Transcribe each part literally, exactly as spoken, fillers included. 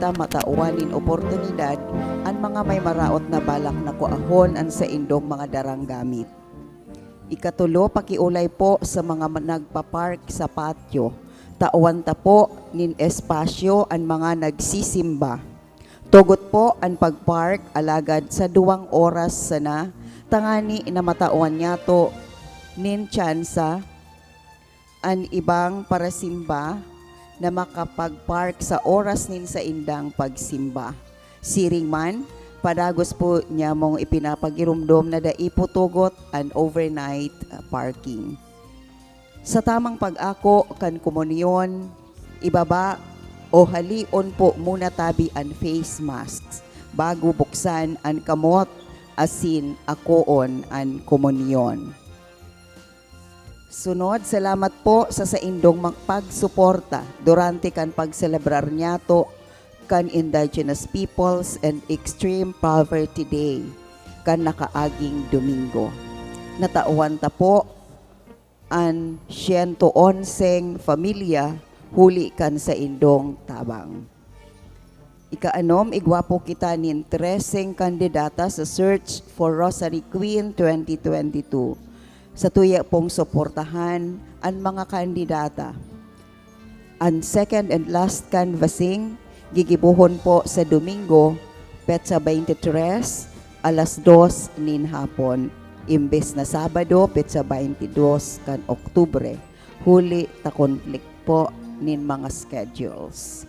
ta matawan nin oportunidad an mga may maraot na balak na kuahon an saindong mga darang gamit. Ikatulo, pakiolay po sa mga ma-, nagpa-park sa patio. Tawan ta po nin espasyo an mga nagsisimba. Tugot po an pag-park, alagad sa duwang oras sana, tangani na matawan niyato nin tsansa an ibang parasimba na makapag-park sa oras nin saindang pagsimba. Siring man, padagos po niya mong ipinapagiromdom na dai po tugot an overnight, ah, parking. Sa tamang pag-ako kan komunyon, ibaba o halion po muna tabi an face masks bago buksan an kamot asin akoon an komunyon. Sunod, salamat po sa saindong mag-, pagsuporta durante kan pagselebrar niyato kan Indigenous Peoples and Extreme Poverty Day kan nakaaging Domingo. Natawan ta po an siyento onseng pamilya huli kan saindong tabang. Ikaanom, igwa po kita nin treseng kandidata sa Search for Rosary Queen twenty twenty-two. Sa tuya pong suportahan an mga kandidata. An second and last canvassing, gigibohon po sa Domingo, petsa twenty-three, alas dos nin hapon, imbes na Sabado, petsa twenty-dos kan Oktubre, huli ta conflict po nin mga schedules.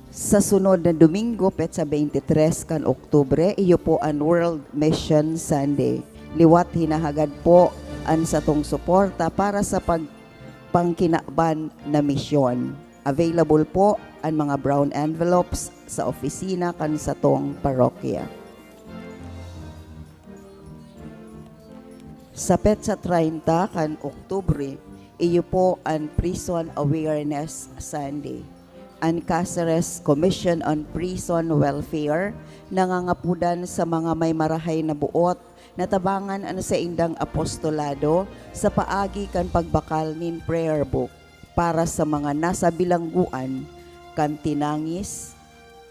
Sa sunod na Domingo, petsa twenty-three kan Oktubre, iyo po an World Mission Sunday. Liwat hinahagad po an satong suporta para sa pagpangkinaban na misyon. Available po an mga brown envelopes sa opisina kan satong parokya. Sa petsa treinta kan Oktubre, iyo po an Prison Awareness Sunday. An Caceres Commission on Prison Welfare nangangapodan sa mga may marahay na buot na tabangan an saindang apostolado sa paagi kan pagbakal nin prayer book para sa mga nasa bilanggoan kan Tinangis,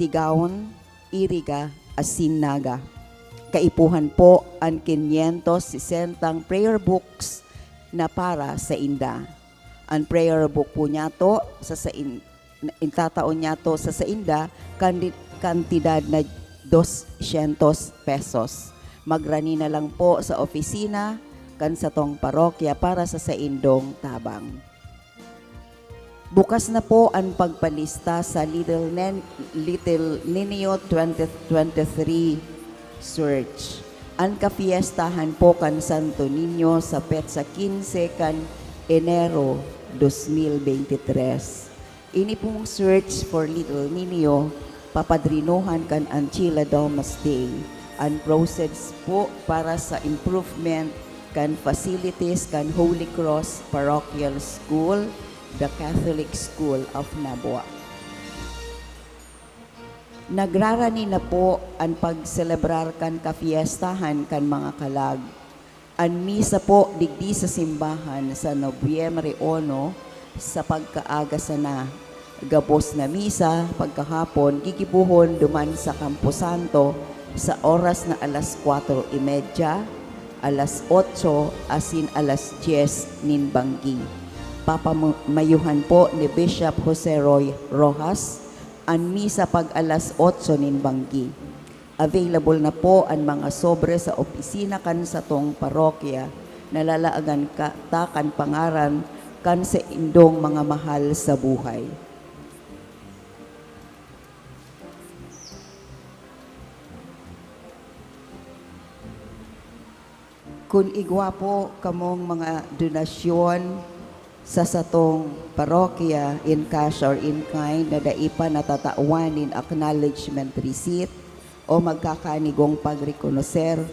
Tigaon, Iriga, asin Naga. Kaipuhan po an quinientos sesentang prayer books na para sainda. An prayer book po niyato sa sain-, itataon niyato sa sainda kandi-, kantidad na doscientos pesos. Magrani na lang po sa opisina kan satong parokya para sa saindong tabang. Bukas na po an pagpalista sa Little Nen-, Little Niño twenty twenty-three Search. An kafiestahan po kan Santo Niño sa petsa quince kan Enero dos mil veintitrés. Ini pong Search for Little Niño, papadrinohan kan Anchila Domus Dei. An proceeds po para sa improvement kan facilities kan Holy Cross Parochial School, the Catholic School of Nabua. Nagrarani na po an pagselebrar kan kafiestahan kan mga kalag. An misa po digdi sa simbahan sa Nobyembre uno sa pagkaaga sana. Gabos na misa pagkahapon gigibohon duman sa Camposanto sa oras na alas kwatro y media, alas otso asin alas dyes nin banggi. Papamayuhan po ni Bishop Jose Roy Rojas an misa pag alas otso nin banggi. Available na po an mga sobre sa opisina kan satong parokya. Nalalagan ka, ta kan pangaran kan saindong mga mahal sa buhay. Kun igwa po kamong mga donasyon sa satong parokya, in cash or in kind, na dai pa natatawan nin acknowledgement receipt o magkakanigong pagrekonoser,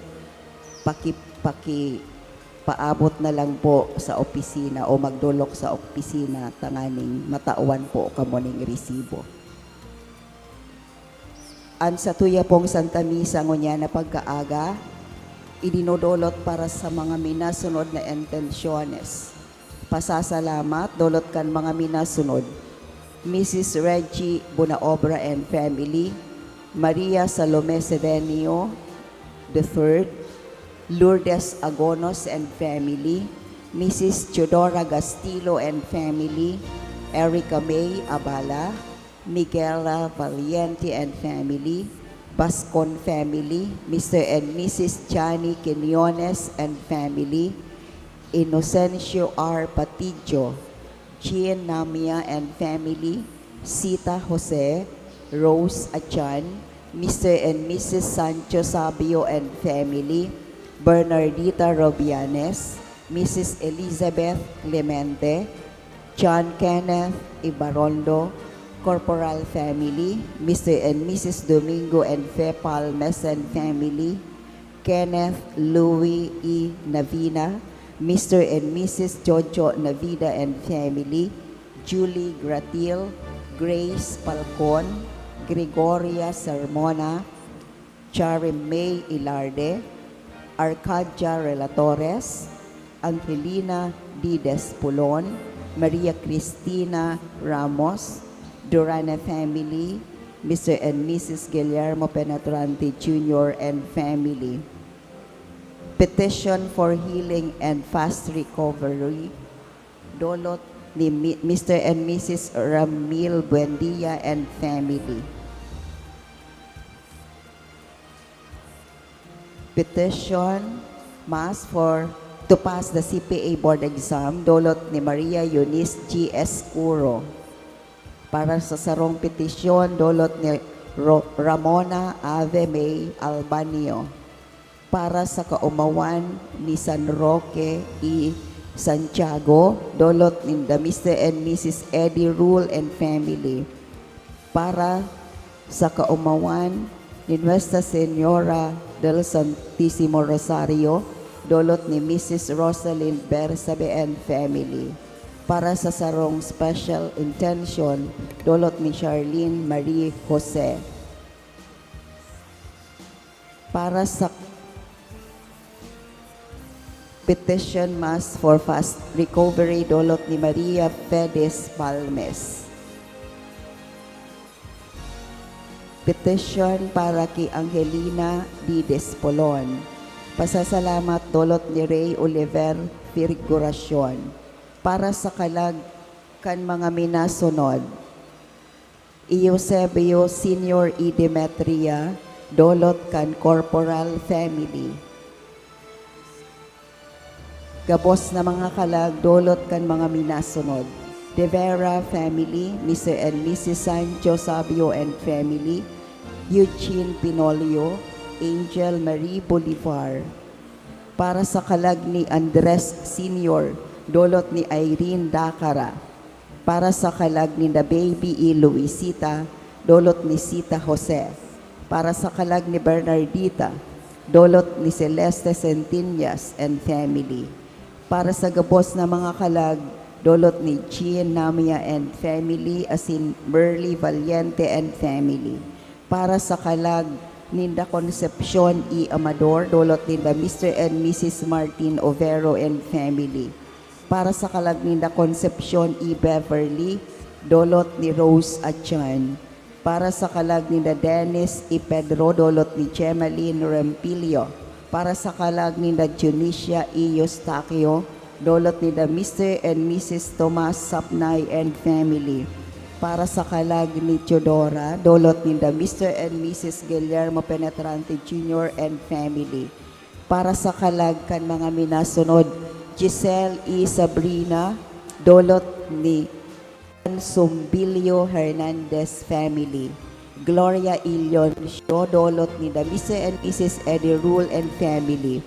paki-, pakipaabot na lang po sa opisina o magdolok sa opisina tanganing matawan po kamo ning resibo. An satuya pong Santa Misa ngunyan na pagkaaga, idinodolot para sa mga minasunod na intensyones. Pasasalamat, dolot kan mga minasunod. Missus Reggie Bonaobra and family, Maria Salome Sedenio the third, Lourdes Agonos and family, Missus Teodora Gastilo and family, Erica May Abala, Miguela Valiente and family, Bascon family, Mister and Missus Johnny Quiñones and family, Inocencio R. Patidjo, Jean Namia and family, Sita Jose, Rose Achan, Mister and Missus Sancho Sabio and family, Bernardita Robianes, Missus Elizabeth Clemente, John Kenneth Ibarondo, Corporal family, Mister and Missus Domingo and Fe Palmes and family, Kenneth Louis E. Navina, Mister and Missus Jojo Navida and family, Julie Gratil, Grace Palcon, Gregoria Sermona, Charim May Ilarde, Arcadia Relatores, Angelina D. Despolon, Maria Cristina Ramos, Durana family, Mister and Missus Guillermo Penetrante Junior and family. Petition for healing and fast recovery, dolot ni Mi-, Mister and Missus Ramil Buendia and family. Petition, Mass for to pass the C P A board exam, dolot ni Maria Eunice G. Escuro. Para sa sarong petisyon, dolot ni Ro-, Ramona Ave May Albanio. Para sa kaomawan ni San Roque E. Santiago, dolot ninda Mister and Missus Eddie Rule and family. Para sa kaomawan ni Nuestra Señora del Santísimo Rosario, dolot ni Missus Rosalind Bersabe and family. Para sa sarong special intention, dolot ni Charlene Marie Jose. Para sa petition, Mass for fast recovery, dolot ni Maria Fedes Palmes. Petition para ki Angelina D. Despolon. Pasasalamat, dolot ni Rey Oliver Figuracion. Para sa kalag kan mga minasunod, Eusebio Senior E. Demetria, dolot kan Corporal family. Gabos na mga kalag, dolot kan mga minasunod: De Vera family, Mister and Missus Sancho Sabio and family, Eugene Pinolio, Angel Marie Bolivar. Para sa kalag ni Andres Senior, dolot ni Irene Dacara. Para sa kalag ninda Baby E. Luisita, dolot ni Sita Jose. Para sa kalag ni Bernardita, dolot ni Celeste Centillas and family. Para sa gabos na mga kalag, dolot ni Jean Namia and family, asin Merly Valiente and family. Para sa kalag ninda Concepcion E. Amador, dolot ninda Mister and Missus Martin Overo and family. Para sa kalag ninda Concepcion E. Beverly, dolot ni Rose Atian. Para sa kalag ninda Dennis E. Pedro, dolot ni Gemaline Rempilio. Para sa kalag ninda Dionisia E. Eustaquio, dolot ninda Mister and Missus Tomas Sapnay and family. Para sa kalag ni Teodora, dolot ninda Mister and Missus Guillermo Penetrante Junior and family. Para sa kalag kan mga minasunod, Giselle E. Sabrina, dolot ni Sombilio Hernandez family. Gloria Ilioncio, dolot ninda Mister and Missus Eddie Rule and family.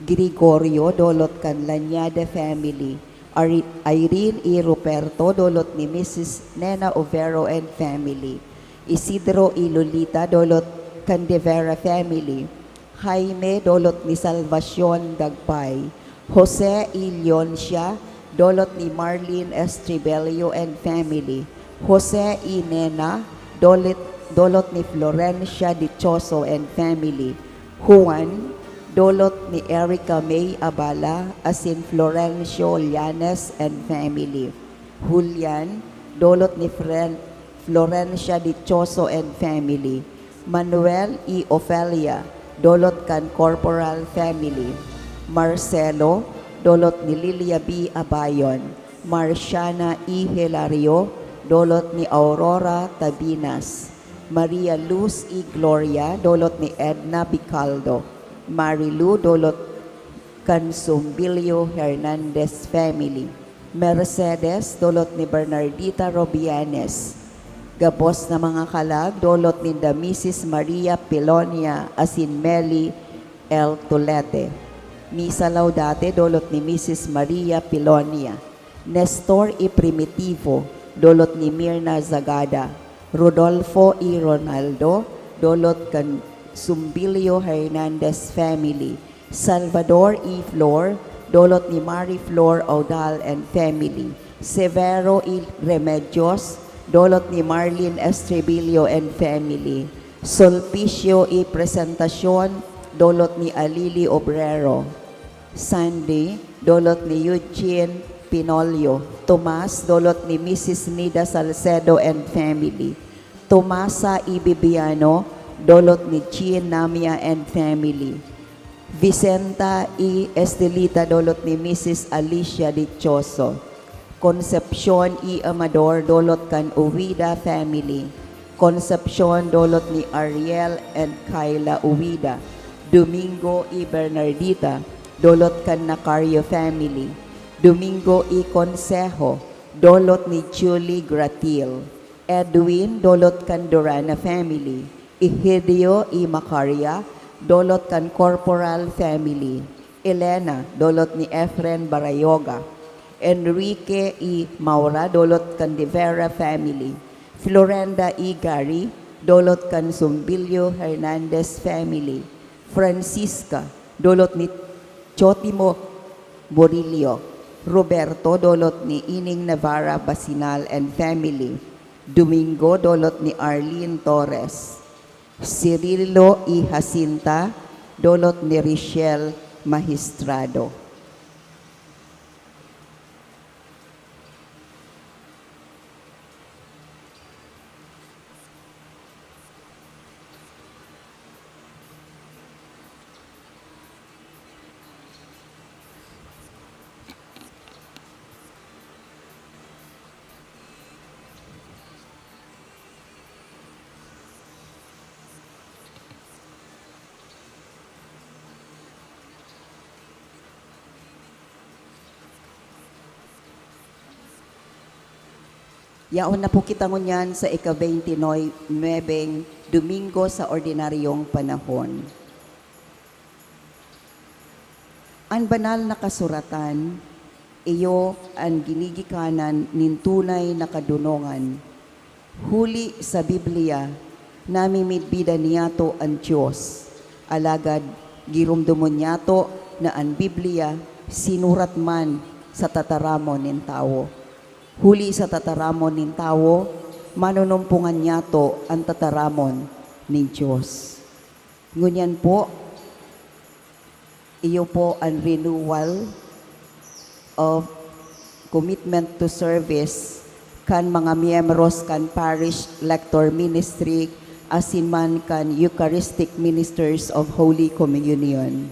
Gregorio, dolot kan Lañada family. Ari-, Irene E. Ruperto, dolot ni Missus Nena Overo and family. Isidro E. Lolita, dolot kan De Vera family. Jaime, dolot ni Salvacion Dagpay. Jose E. Leoncia, dolot ni Marlene Estribello and family. Jose E. Nena, dolit-, dolot ni Florencia Dichoso and family. Juan, dolot ni Erica May Abala, asin Florencio Llanes and family. Julian, dolot ni Fren-, Florencia Dichoso and family. Manuel y Ofelia, dolot kan Corporal family. Marcelo, dolot ni Lilia B. Abayon. Marciana y Hilario, dolot ni Aurora Tabinas. Maria Luz y Gloria, dolot ni Edna Bicaldo. Marilu, dolot kan Zumbilio Hernandez family. Mercedes, dolot ni Bernardita Robianes. Gabos na mga kalag, dolot ninda Misis Maria Pilonia asin Meli L. Tulete. Misa Laudate, dolot ni Misis Maria Pilonia. Nestor y Primitivo, dolot ni Mirna Zagada. Rodolfo y Ronaldo, dolot kan Zumbilio Hernandez family. Salvador y Flor, dolot ni Marie Flor Audal and family. Severo y Remedios, dolot ni Marlene Estribillo and family. Sulpicio y Presentacion, dolot ni Alili Obrero. Sandy, dolot ni Eugene Pinolio. Tomas, dolot ni Misis Nida Salcedo and family. Tomasa y Bibiano, dolot ni Jean Namia and family. Vicenta y Estelita, dolot ni Misis Alicia Dichoso. Concepcion y Amador, dolot kan Uwida family. Concepcion, dolot ni Ariel and Kyla Uwida. Domingo y Bernardita, dolot kan Nacario family. Domingo y Consejo, dolot ni Julie Gratil. Edwin, dolot kan Durana family. Egidio y Macaria, dolot kan Corporal family. Elena, dolot ni Efren Barayoga. Enrique y Maura, dolot kan De Vera family. Florenda y Gary, dolot kan Zumbilio Hernandez family. Francisca, dolot ni Chotimo Murillo. Roberto, dolot ni Ining Navarra Basinal and family. Domingo, dolot ni Arlene Torres. Cirilo y Jacinta, dolot ni Richelle Magistrado. Yaon na po kita ngunyan sa ika-veintinuebeng Domingo sa ordinaryong panahon. An Banal na Kasuratan, iyo an ginigikanan nin tunay na kadonongan. Huli sa Biblia, namimidbidan niyato an Dios. Alagad giromdomon niyato na an Biblia sinurat man sa tataramon nin tawo. Huli sa tataramon nin tawo, manunumpongan niyato an tataramon nin Dios. Ngunyan po, iyo po an renewal of commitment to service kan mga miyembros kan Parish Lector Ministry asin man kan Eucharistic Ministers of Holy Communion.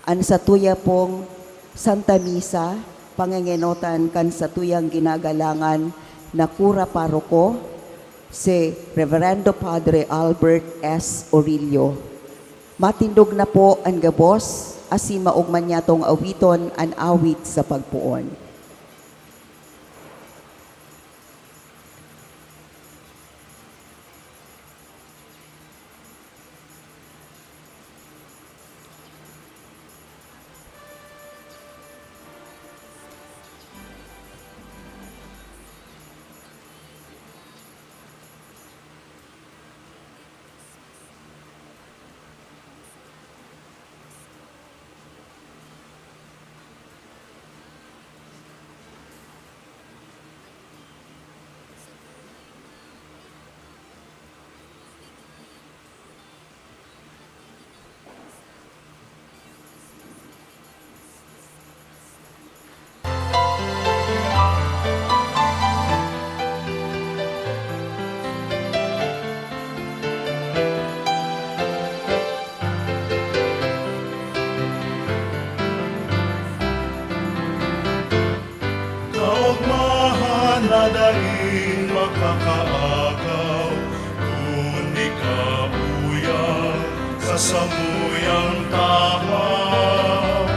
An satuya pong Santa Misa, pangengenotan kan satuyang ginagalangan na kura paroko, si Reverendo Padre Albert S. Orillo. Matindog na po an gabos, asin maogma niyatong awiton an awit sa pagpoon. Kaagaw, kun ikaw uya sa samuyang tahaw,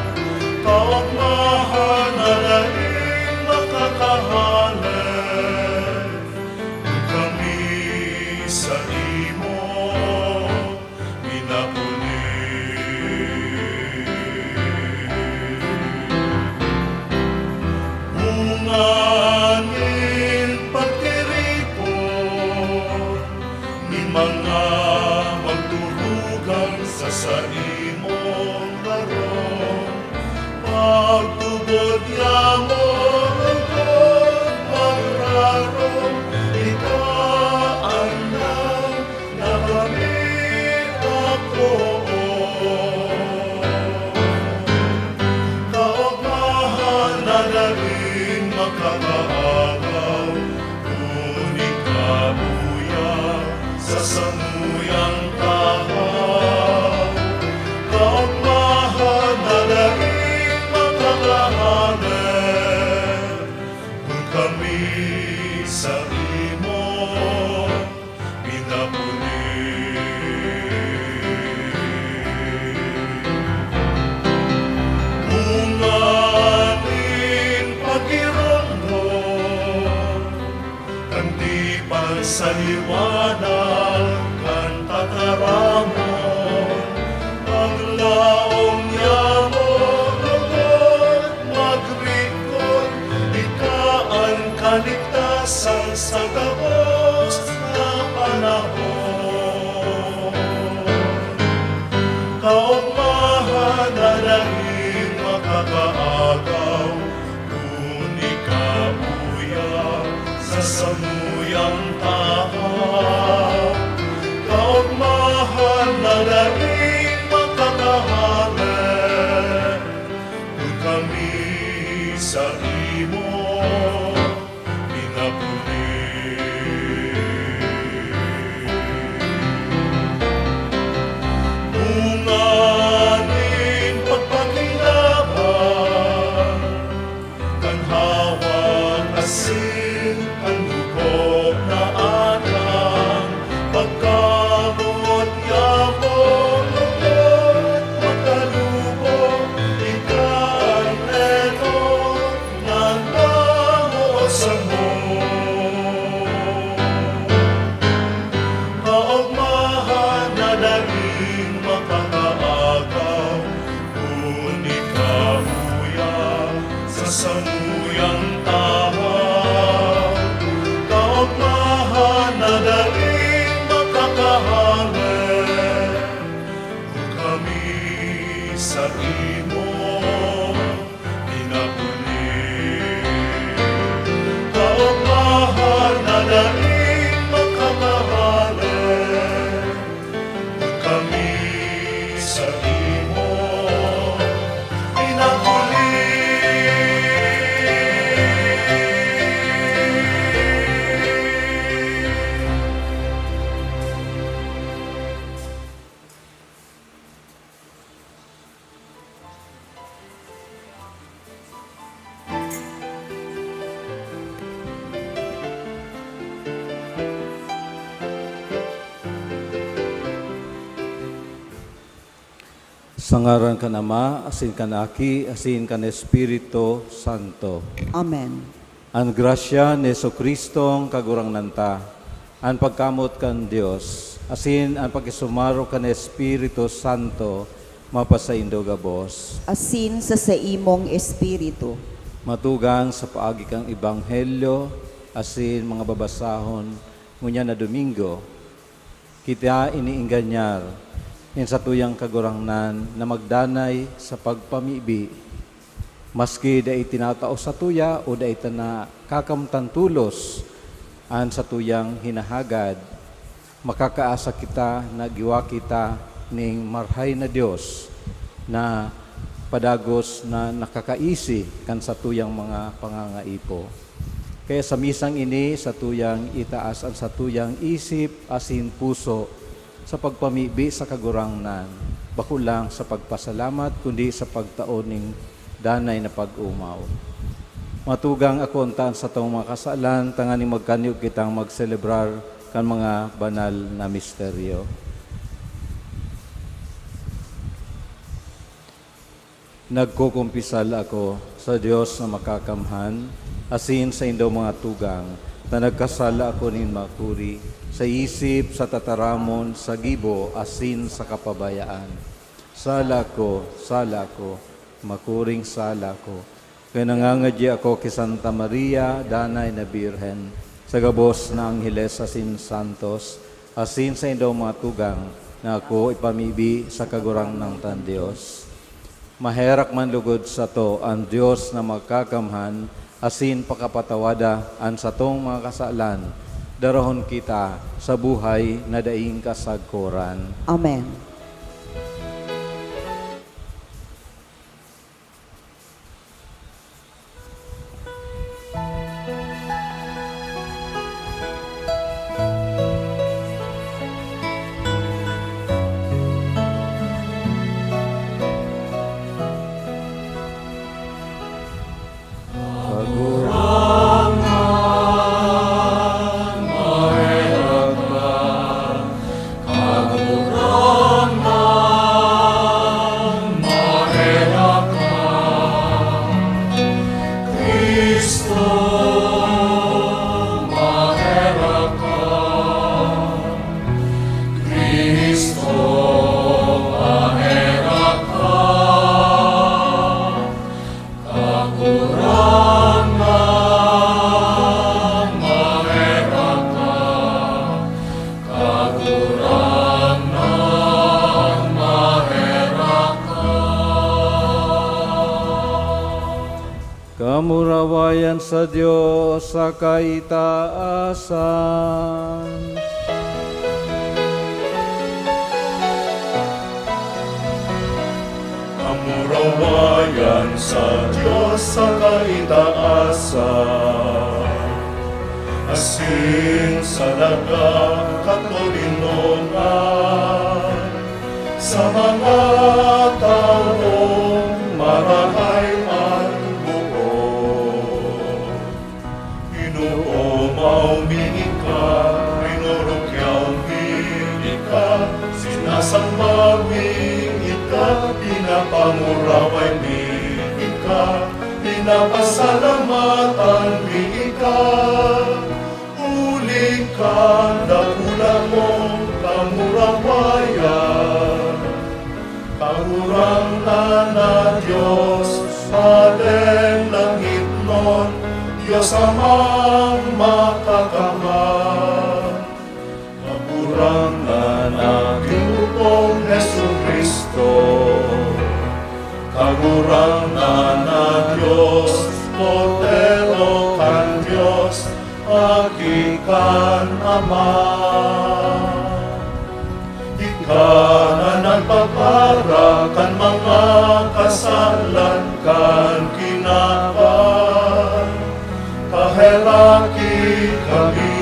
kaogmahan na daing makakahale, kun kami sa imo minapuli. Bunga nin pagtiripon nin mga magturugang sa saimong harong, pagtubod niya mo lugod magrarom, ika an na kami ako. Kaogmahan na daing makakaagaw, kun ikaw uya sa samuyang tahaw. Kaogmahan na daing makakahale, kun kami sa imo minapuli. Bunga nin pagiromdom kan tipan sa liwanag kan tataramon, paglaom niya mo lugod magrikot, ika an kaligtasan sa gabos na panahon. Kaogmahan na daing makakaagaw, kun ikaw uya sa samuyang tahaw. Kaogmahan na daing makakahale, kun kami sa imo pinapuli. Bunga nin pagpakinaban kan hawak asin kan dugo na atang pagkamoot niya mo lugod makalubo, ika an enot nagbago samo. Kaogmahan na daing makakaagaw, kun ikaw uya sa samuyang tahaw. Kaogmahan na daing makakahale, kun kami sa imo pinapuli. Kaogmahan na daing makakahale, kun kami sa imo pinapuli. Sa ngaran kan Ama, asin kan Aki, asin kan Espiritu Santo. Amen. An grasya ni Jesu-Cristong Kagurangnan ta, an pagkamoot kan Dios, asin an pakisumaro kan Espiritu Santo, mapasaindo gabos. Asin sa saimong espiritu. Matugang sa paagi kan Ebanghelyo asin mga babasahon ngunyan na Domingo, kita iniingganyar nin satuyang Kagurangnan na magdanay sa pagpamibi, maski dai tinatao satuya o dai ta nakakamtan tolos an satuyang hinahagad. Makakaasa kita na giwa kita ning marahay na Dios na padagos na nakakaisi kan satuyang mga pangangaipo. Kaya sa misang ini, satuyang itaas an satuyang isip asin puso sa pagpamibi sa Kagurangnan, bako lang sa pagpasalamat, kundi sa pagtao ning danay na pag-omaw. Matugang ako unta an satong mga kasalan, tanganing magkanyog kitang magselebrar kan mga banal na misteryo. Nagkukumpisal ako sa Dios na Makakamhan, asin sa indong mga tugang, na nagkasala ako nin makuri, sa isip, sa tataramon, sa gibo, asin sa kapabayaan. Sala ko, sala ko, makuring sala ko. Kaya nangangadyi ako ki Santa Maria, Danay na Birhen, sa gabos na angheles asin santos, asin sa indong mga tugang, na ako ipamibi sa Kagurangnan tang Dios. Maherak man lugod sato an Dios na Makakamhan, asin pakapatawada an satong mga kasalan, darahon kita sa buhay na daing kasagkoran. Amen. Kamurawayan sa Dios sa kaitaasan. Kamurawayan sa Dios sa kaitaasan, asin sa dagang katoninongan, sa mga tawong marahay an boot. Ginoo, maumi ika, rinorokyaw mi ika, sinasamba mi ika, pinapanguraway mi ika, pinapasalamatan mi ika, huli kan dakula mong kamurawayan. Kagurangnan na Dios, Hadeng langitnon, Dios Amang Makakamhan. Kagurangnan na Ginoo kong Jesu-Cristo, Kagurangnan na Dios, Kordero kan Dios, Aki kan Ama. Ika na nagpapara kan mga kasalan kan kinaban, kaheraki kami.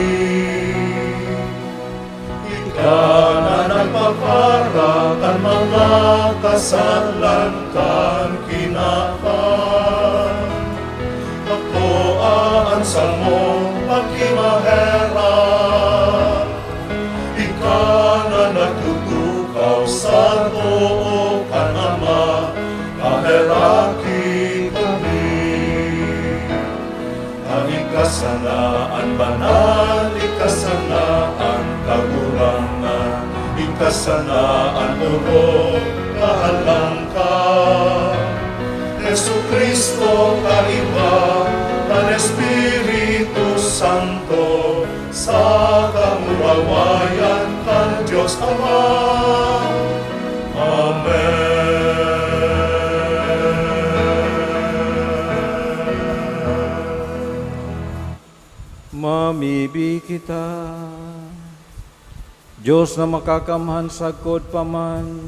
Ika na nagpapara kan mga kasalan kan kinaban. Akoa an samong pakimaherak. Ika na nagtutukaw sa too kan Ama, kaheraki kami. Ika sana an banal, ika sana an kagurangnan, ika sana an orog, kahalangkahan. Jesu-Cristo, kaiba kan Espiritu Santo, sa kamurawayan kan Dios Ama. Amen. Mamibi kita. Dios na makakamhan sagkod pa man,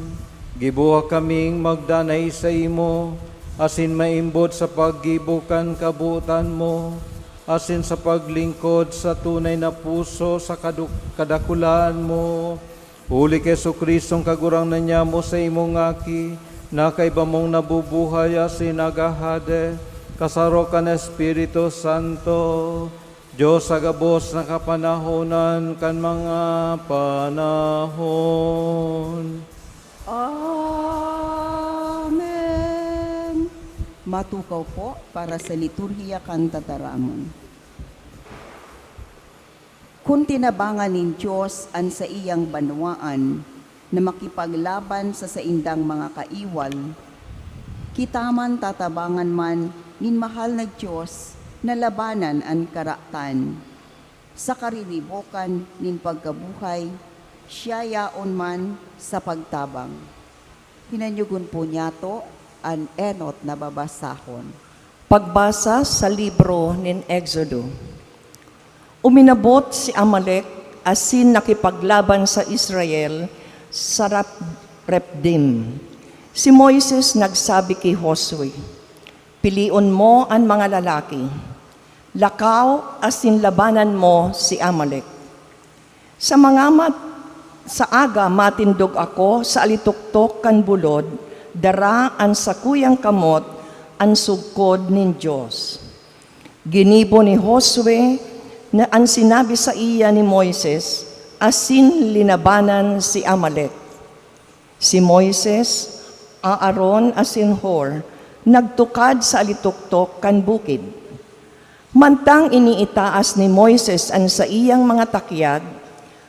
gibuha kaming magdanay saimo, asin maimbod sa paggibo kan kabotan mo, asin sa paglingkod sa tunay na puso sa kadu-, kadakulaan mo. Huli ki Jesu-Cristong Kagurangnan nyamo, saimong Aki, na kaiba mong nabubuhay asin naghahade, Kasaro kan Espiritu Santo, Dios sa gabos na kapanahonan kan mga panahon. Amen. Matukaw po para sa liturhiya kan tataramon. Kun tinabangan nin Dios an saiyang banwaan na makipaglaban sa saindang mga kaiwal, kita man tatabangan man nin mahal na Dios na labanan an karatan. Sa kariribokan nin pagkabuhay, siya yaon man sa pagtabang. Hinanyogon po niyato an enot na babasahon. Pagbasa sa libro nin Exodo. Uminabot si Amalek asin nakipaglaban sa Israel sa Rap-, Repdim. Si Moises nagsabi ki Josue, "Pilion mo an mga lalaki. Lakaw asin labanan mo si Amalek." Sa mga mat-, sa aga matindog ako sa alitoktok kan bulod, dara an sakuyang kamot, an sugkod nin Dios. Ginibo ni Josue na an sinabi saiya ni Moises, asin linabanan si Amalek. Si Moises, Aaron asin Hur nagtukad sa alitoktok kan bukid. Mantang iniitaas ni Moises an saiyang mga takyag,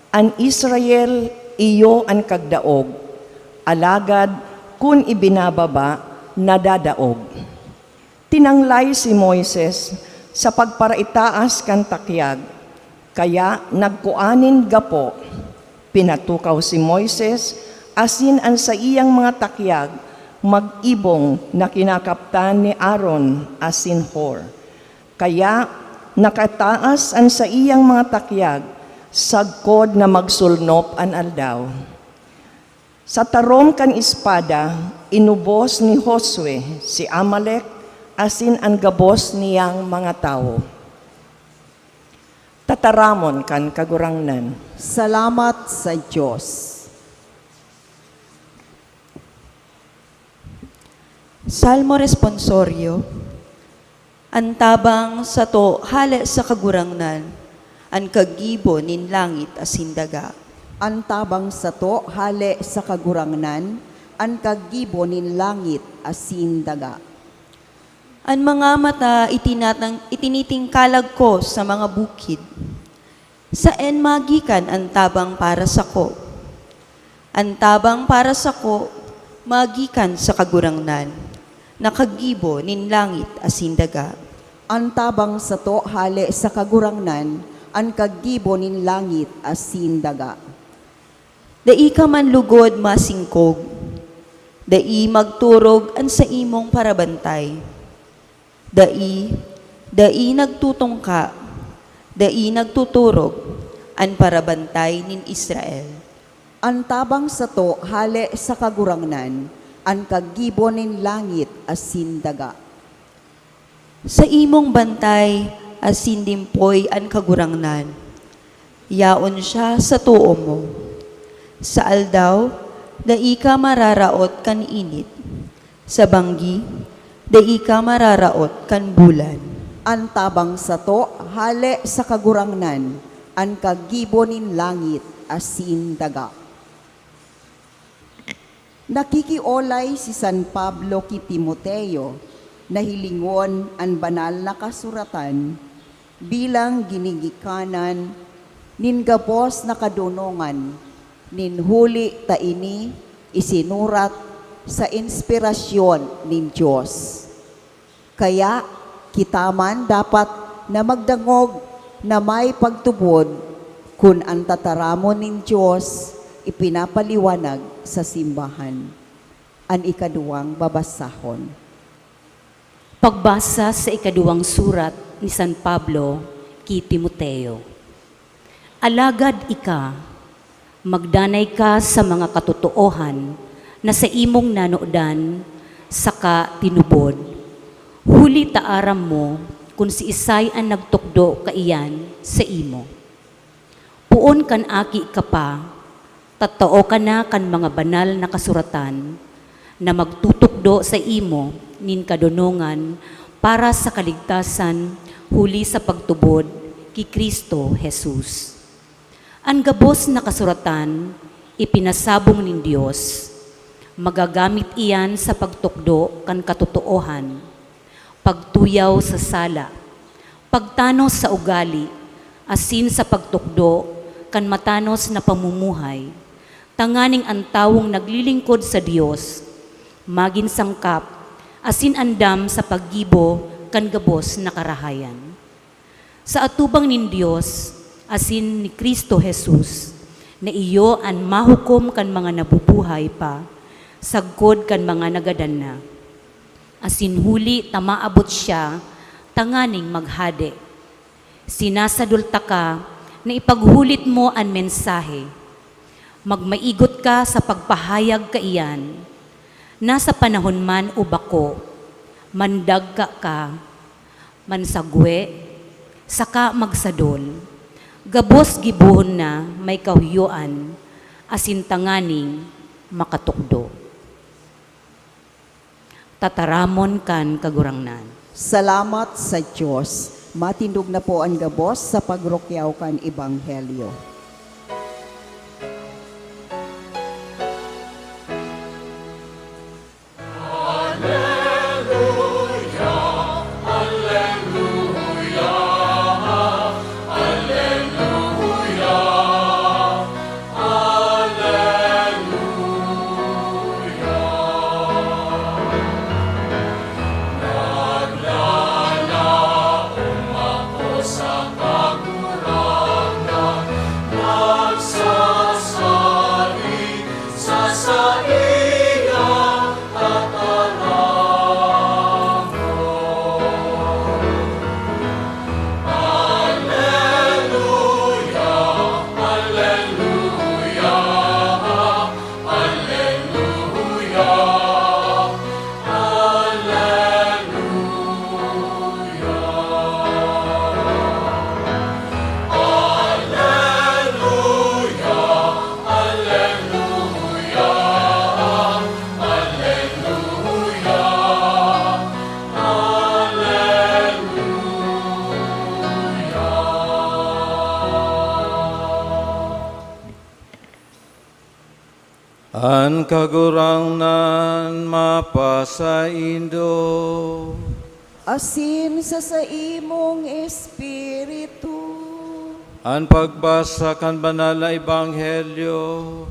an Israel iyo an kagdaog, alagad kun ibinababa, nadadaog. Tinanglay si Moises sa pagparaitaas kan takyag, kaya nagkua nin gapo. Pinatukaw si Moises asin an saiyang mga takyag mag-ibong na kinakaptan ni Aaron asin Hur. Kaya nakataas an saiyang mga takyag sagkod na magsulnop an aldaw. Sa tarom kan espada, inubos ni Josue si Amalek asin an gabos niyang mga tawo. Tataramon kan Kagurangnan. Salamat sa Dios. Salmo Responsorio. An tabang sato hale sa Kagurangnan, an kaggibo nin langit asin daga. An tabang sato hale sa Kagurangnan, an kaggibo nin langit asin daga. An mga mata itinatang-, itinitingkalag ko sa mga bukid. Saen magikan an tabang para sako? An tabang para sako magikan sa Kagurangnan, na kaggibo nin langit asin daga. An tabang sato hale sa Kagurangnan, an kaggibo nin langit asin daga. Dai ka man lugod masingkog, dai magturog an saimong parabantay. Dai, dai nagtutungka, dai nagtuturog an parabantay nin Israel. An tabang sato hale sa Kagurangnan, an kaggibo nin langit asin daga. Sa imong bantay asin dimpoy an Kagurangnan, yaon siya sa too mo. Sa aldaw, dai ka mararaot kan init. Sa banggi, dai ka mararaot kan bulan. An tabang sato hale sa Kagurangnan, an kaggibo nin langit asin daga. Nakikiolay si San Pablo ki Timoteo na hilingon an Banal na Kasuratan bilang ginigikanan nin gabos na kadonongan, nin huli ta ini isinurat sa inspirasyon nin Dios. Kaya, kita man dapat na magdangog na may pagtubod kun an tataramon nin Dios ipinapaliwanag sa simbahan. An ikaduwang babasahon. Pagbasa sa ikaduwang surat ni San Pablo ki Timoteo. Alagad ika, magdanay ka sa mga katotoohan na saimong nanodan saka tinubod, huli ta aram mo kun siisay an nagtukdo kaiyan saimo. Poon kan aki ka pa, tatao ka na kan mga banal na kasuratan na magtutukdo saimo nin kadonongan Para sa kaligtasan huli sa pagtubod ki Cristo Jesus. An gabos na kasuratan ipinasabong nin Dios. Magagamit iyan sa pagtukdo kan katotoohan, pagtuyaw sa sala, pagtanos sa ugali, asin sa pagtukdo kan matanos na pamumuhay, tanganing an tawong naglilingkod sa Dios magin sangkap asin andam sa paggibo kan gabos na karahayan. Sa atubang nin Dios asin ni Cristo Jesus, na iyo an mahukom kan mga nabubuhay pa, sagkod kan mga nagadan na. Asin huli ta maabot siya tanganing maghade. Sinasadol taka na ipaghulit mo an mensahe. Magmaigot ka sa pagpahayag kaiyan. Nasa panahon man o bako, mandagka ka, mansagwe, saka magsadol. Gabos gibohon na may kahuyoan, asin tanganing makatukdo. Tataramon kan Kagurangnan. Salamat sa Dios. Matindog na po an gabos sa pagrukyaw kan Ebanghelyo. An Kagurangnan mapasaindo. Asin sa saimong espiritu. An pagbasa kan Banal na Ebanghelyo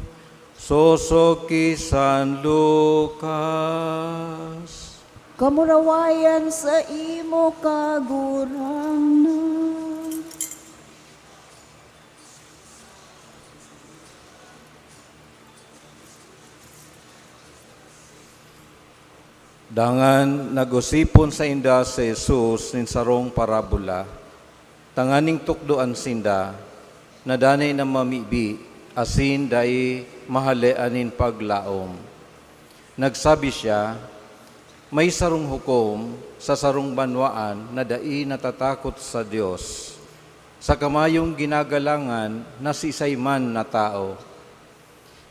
sosog ki San Lucas. Kamurawayan sa imo, Kagurangnan. Dangan nag-osipon sainda si Jesus nin sarong parabola, tanganing tukdoan sinda na danay na mamibi asin dai mahalean nin paglaom. Nagsabi siya, "May sarong hukom sa sarong banwaan na dai natatakot sa Dios, saka mayong ginagalangan na siisay man na tawo."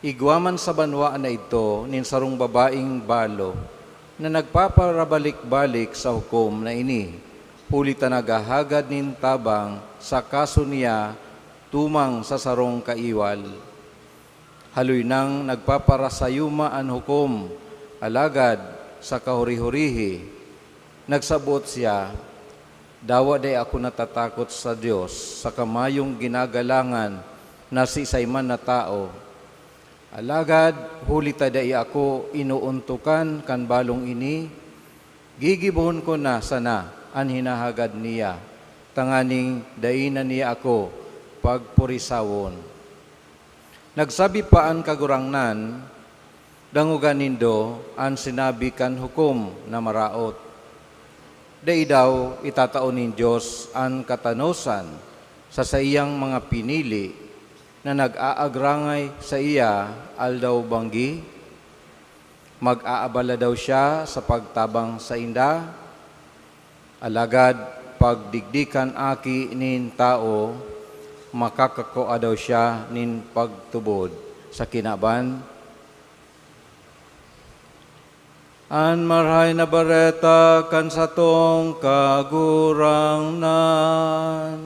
Igwa man sa banwaan na idto nin sarong babaeng balo na nagpaparabalik-balik sa hukom na ini, huli ta naghahagad nin tabang sa kaso niya tumang sa sarong kaiwal. Haloy nang nagpaparasayuma an hukom, alagad sa kahuri-hurihi, nagsaboot siya, "Dawa dai ako natatakot sa Dios saka mayong ginagalangan na siisay man na tawo. Alagad huli ta dai ako inoontokan kan balong ini, gigibohon ko na sana an hinahagad niya, tanganing dai na niya ako pagpurisawon." Nagsabi pa an Kagurangnan, "Dangoga nindo an sinabi kan hukom na maraot. Dai daw itatao nin Dios an katanosan sa saiyang mga pinili na nag-aagrangay saiya aldaw-banggi? Mag-aabala daw siya sa pagtabang sainda? Alagad pagdigdi kan Aki nin Tawo, makakakua daw siya nin pagtubod sa kinaban?" An Marahay na Bareta kan satong Kagurangnan.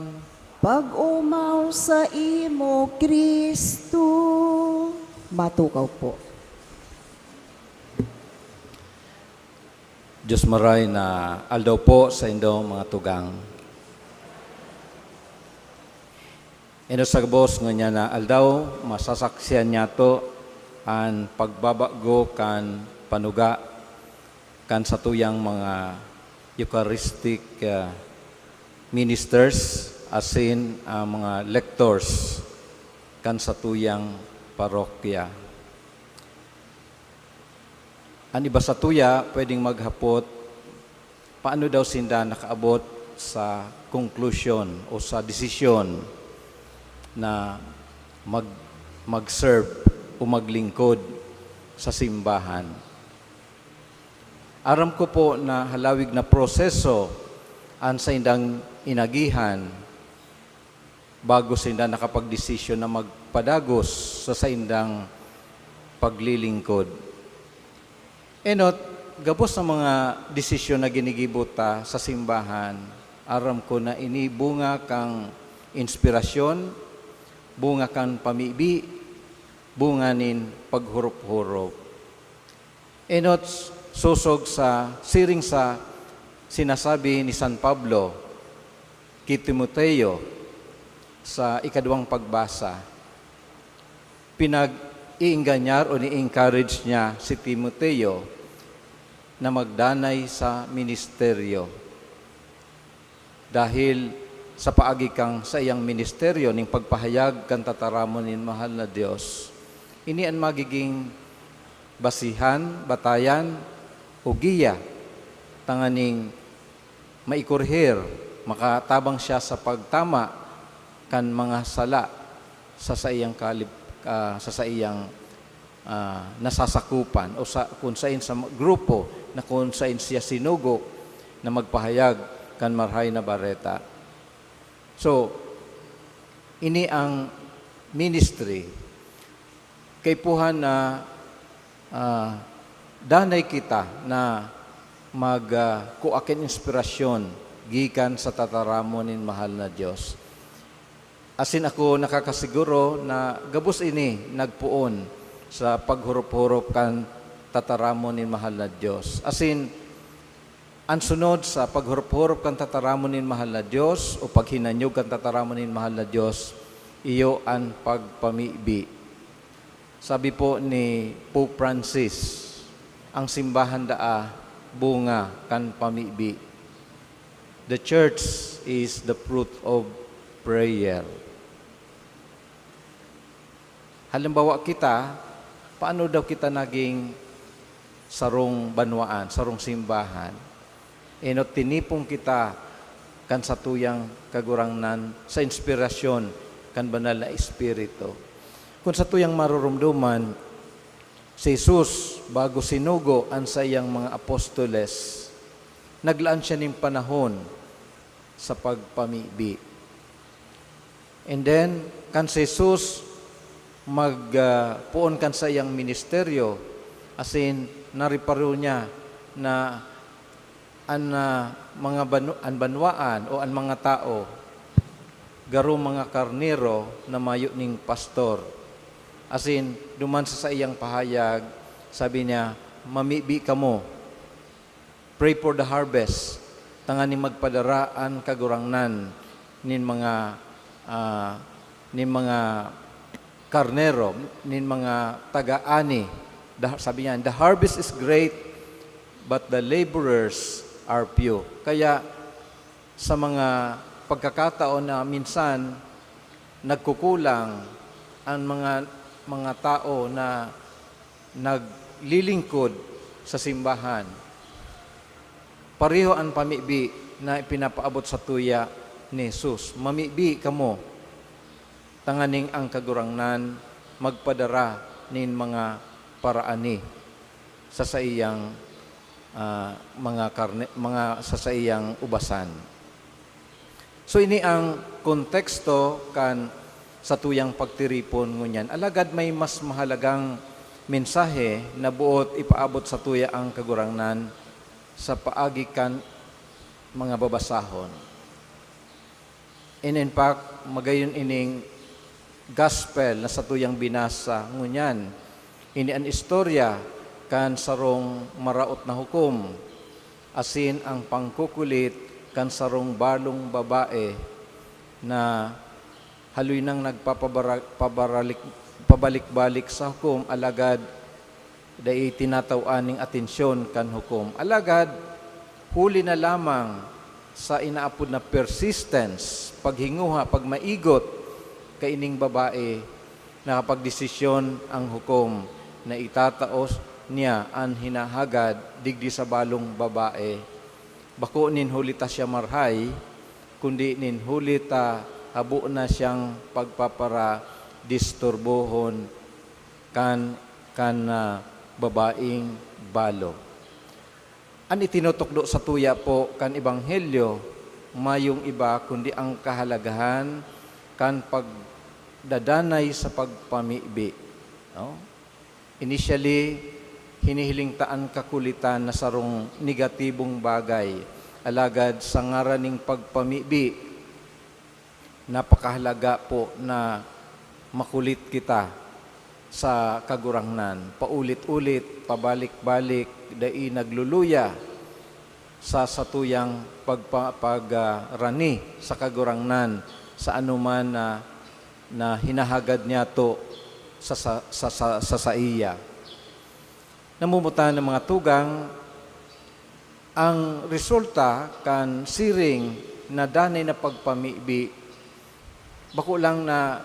Pag-omaw saimo, Cristo. Matukaw po. Diyos maray na aldaw po sa indong mga tugang. Ino sa gabos ngunyan na aldaw, masasaksihan niyato an pagbabago kan panuga kan satuyang mga Eucharistic, ah, ministers, asin ang mga lectors kan satuyang parokya. An iba satuya pwedeng maghapot, paano daw sinda nakaabot sa konklusyon o sa desisyon na mag-, mag-serve o maglingkod sa simbahan? Aram ko po na halawig na proseso an saindang inagihan bago sinda nakapagdesisyon na magpadagos sa saindang paglilingkod. Enot, gabos na mga desisyon na ginigibo ta sa simbahan, aram ko na ini bunga kan inspirasyon, bunga kan pamibi, bunga nin paghurop-hurop. Enot, sosog sa, siring sa sinasabi ni San Pablo ki Timoteo sa ikaduwang pagbasa, pinag-iingganyar o ni-encourage niya si Timoteo na magdanay sa ministeryo. Dahil sa paagi kan saiyang ministeryo nin pagpahayag kan tataramon nin mahal na Dios, ini an magiging basihan, batayan, o giya tanganing maikurhir, makatabang siya sa pagtama kan mga sala sa saiyang kalib-, ah, sa saiyang, ah, nasasakupan o sa, kung sain sa ma-, grupo na kung sain siya sinugo na magpahayag kan Marahay na Bareta. So, ini ang ministry. Kaipuhan na, ah, danay kita na mag, ah, kua kan inspirasyon gikan sa tataramon nin mahal na Dios. Asin ako nakakasiguro na gabos ini nagpoon sa paghurop-hurop kan tataramon nin mahal na Dios. Asin, an sunod sa paghurop-hurop kan tataramon nin mahal na Dios o paghinanyog kan tataramon nin mahal na Dios, iyo an pagpamibi. Sabi po ni Pope Francis, ang simbahan daa bunga kan pamibi. The church is the fruit of prayer. Halimbawa kita, paano daw kita naging sarong banwaan, sarong simbahan? Enot tinipon kita kan satuyang Kagurangnan sa inspirasyon kan Banal na Espiritu. Kun satuyang marurumduman, si Jesus, bago sinugo an saiyang mga apostoles, naglaan siya nin panahon sa pagpamibi. And then, kan si Jesus mag, ah, poon kan saiyang ministeryo, asin nariparo niya na an, ah, mga banu-, an banwaan o an mga tawo garo mga karnero na mayo ning pastor. Asin, duman sa saiyang pahayag, sabi niya, "Mamibi kamo." Pray for the harvest, tanganing magpadara an Kagurangnan nin mga, ah, nin mga karnero, nin mga taga-ani. The, sabi niya, "The harvest is great, but the laborers are few." Kaya sa mga pagkakataon na minsan nagkukulang an mga, mga tao na naglilingkod sa simbahan. Pareho an pamibi na ipinapaabot satuya ni Jesus. Mamibi kamo, tanganing ang Kagurangnan magpadara nin mga paraani sa saiyang, ah, mga karne-, mga sa saiyang ubasan. So, ini ang konteksto kan satuyang pagtiripon ngunyan. Alagad may mas mahalagang mensahe na boot ipaabot satuya an Kagurangnan sa paagi kan mga babasahon. And in fact, magayon ining gospel na satuyang binasa ngunyan. Ini an istorya kan sarong maraot na hukom, asin ang pangkukulit kan sarong balong babae na haloy nang nagpapabara-, pabaralik-, pabalik-balik sa hukom, alagad dai tinataw-an ning atensyon kan hukom. Alagad, huli na lamang sa inaapod na persistence, paghinguha, pagmaigot kaining babae, nakapagdesisyon ang hukom na itatao niya an hinahagad digdi sa balong babae. Bako nin huli ta siya marhay, kundi nin huli ta habo na siyang pagpaparadisturbohon kan, kan, ah, babaeng balo. An itinutukdo satuya po kan Ebanghelyo, mayong iba kundi ang kahalagahan kan pagdadanay sa pagpamibi, no? Initially, hinihiling ta an kakulitan na sarong negatibong bagay, alagad sa ngaran ning pagpamibi, napakahalaga po na makulit kita sa Kagurangnan. Paulit-ulit, pabalik-balik, dai nagluluya sa satuyang pagpa-, pag, ah, rani sa Kagurangnan sa anoman na, na hinahagad niyato sa, sa, sa, sa, sa saiya. Namumutan ng mga tugang, ang resulta kan siring na danay na pagpamibi, bako lang na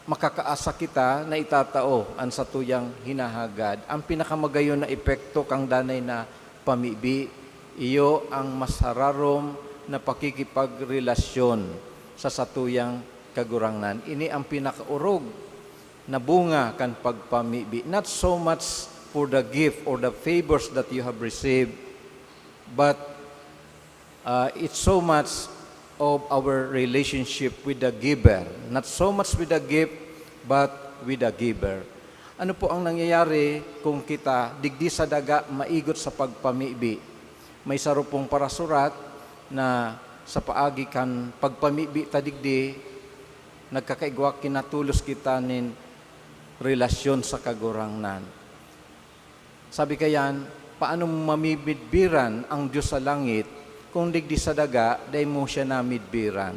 makakaasa kita na itatao an satuyang hinahagad. Ang pinakamagayon na epekto kan danay na pamibi, iyo ang masararom na pakikipagrelasyon sa satuyang Kagurangnan. Ini ang pinakaorog na bunga kan pagpamibi. Not so much for the gift or the favors that you have received, but, uh, it's so much of our relationship with the giver. Not so much with the gift, but with the giver. Ano po ang nangyayari kung kita digdi sa daga maigot sa pagpamibi? May saro pong parasurat na sa paagi kan pagpamibi ta digdi, nagkakaigwa kinatolos kita nin relasyon sa Kagurangnan. Sabi kayan, paano mamimidbiran ang Dios sa langit kung digdi sa daga dai mo siya namidbiran?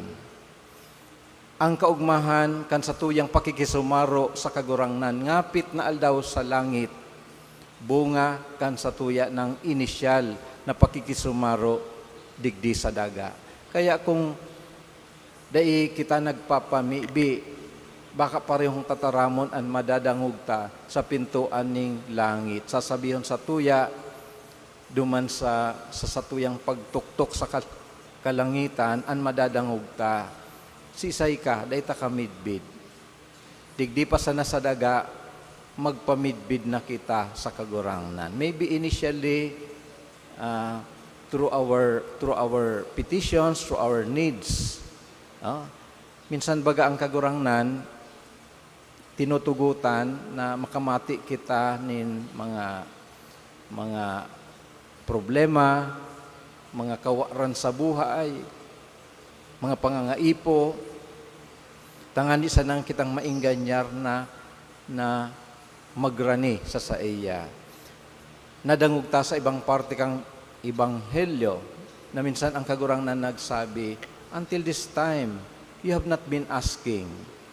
Ang kaogmahan kan satuyang pakikisumaro sa Kagurangnan ngapit na aldaw sa langit, bunga kan satuya nang inisyal na pakikisumaro digdi sa daga. Kaya kung dai kita nagpapamibi, baka parehong tataramon an madadangog ta sa pintoan ning langit. Sasabihon satuya, duman sa, sa satuyang pagtuktok sa kal-, kalangitan, an madadangog ta, "Siisay ka? Dai taka midbid." Digdi pa sana sa daga, magpamidbid na kita sa Kagurangnan. Maybe initially, ah, through our, through our petitions, through our needs. Ah, minsan baga ang Kagurangnan, tinutugotan na makamati kita nin mga, mga problema, mga kawaran sa buhay, mga pangangaipo, tangani sanang kitang maenganyar na, na magrani sa saiya. Nadangog ta sa ibang parte kan Ebanghelyo na minsan ang Kagurangnan nagsabi, "Until this time, you have not been asking."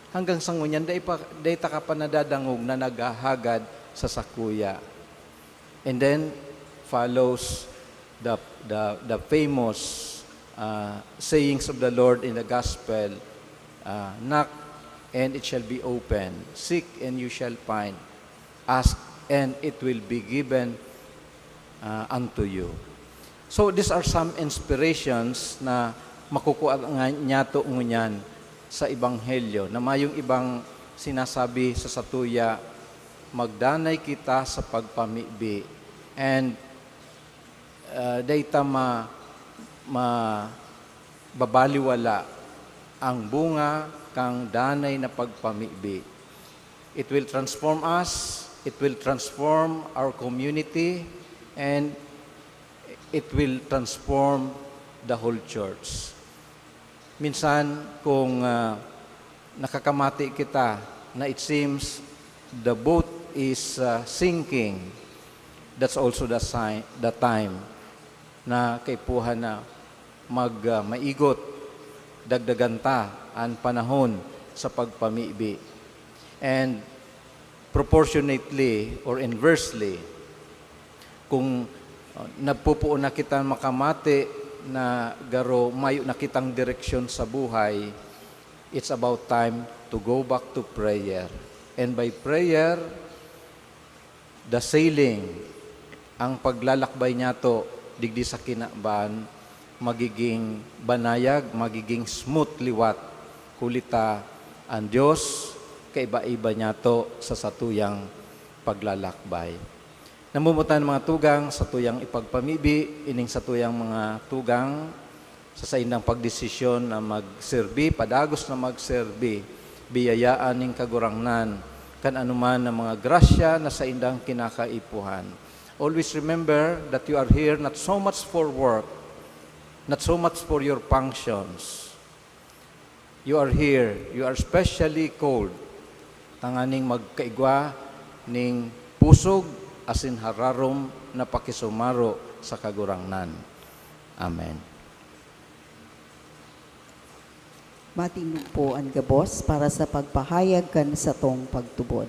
Hanggang sa ngunyan, dai pa, dai taka pa nadadangog na naghahagad sa sakuya. And then follows the, the, the famous, uh, sayings of the Lord in the gospel, uh, "Knock and it shall be open. Seek and you shall find. Ask and it will be given, uh, unto you." So, these are some inspirations na makukuha nga niyato ngunyan sa Ebanghelyo, na mayong ibang sinasabi sa satuya, magdanay kita sa pagpamibi, and, uh, dai ta ma-, mababaliwala ang bunga kan danay na pagpamibi. It will transform us, It will transform our community and it will transform the whole church. Minsan, kung, ah, nakakamati kita na it seems the boat is, ah, sinking, that's also the sign, the time na kaipuhan na mag, ah, maigot, dagdagan ta an panahon sa pagpamibi. And proportionately or inversely, kung, ah, nagpupuon na kita makamati na garo mayo na kitang direksyon sa buhay, it's about time to go back to prayer. And by prayer, the sailing, ang paglalakbay niyato digdi sa kinaban, magiging banayag, magiging smooth liwat. Huli ta, ang Dios kaiba-iba niyato sa satuyang paglalakbay. Namumutan mga tugang, satuyang ipagpamibi ining satuyang mga tugang sa saindang pagdesisyon na magserbi, padagos na magserbi, biyayaan ning Kagurangnan kan anuman na mga grasya na saindang kinakaipuhan. Always remember that you are here not so much for work, not so much for your functions. You are here, you are specially called tanganing magkaigwa ning pusog asin hararom na pakisumaro sa Kagurangnan. Amen. Matindog po an gabos para sa pagpahayag kan satong pagtubod.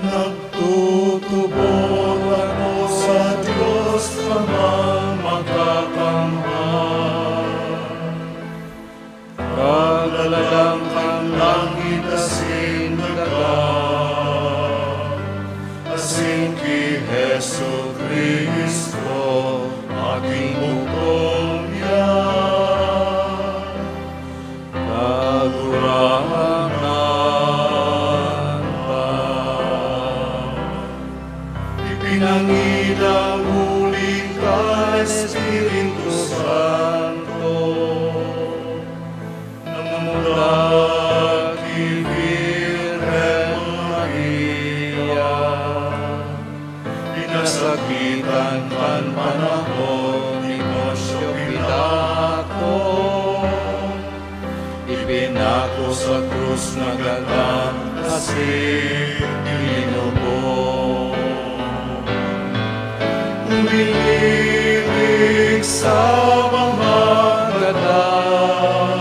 Nagtutubod ako sa Dios Amang Makakamhan, Kaglalang kan langit asin daga, asin ki Jesu-Cristo, aking bugtong niya, Kagurangnan ta. Ipinangidang huli kan Espiritu Santo, na magmuda ki Birhen Maria, pinasakitan kan panahon ni Poncio Pilato, ipinako sa krus, nagadan asin ilinubong. Umihilig sa mga gadan,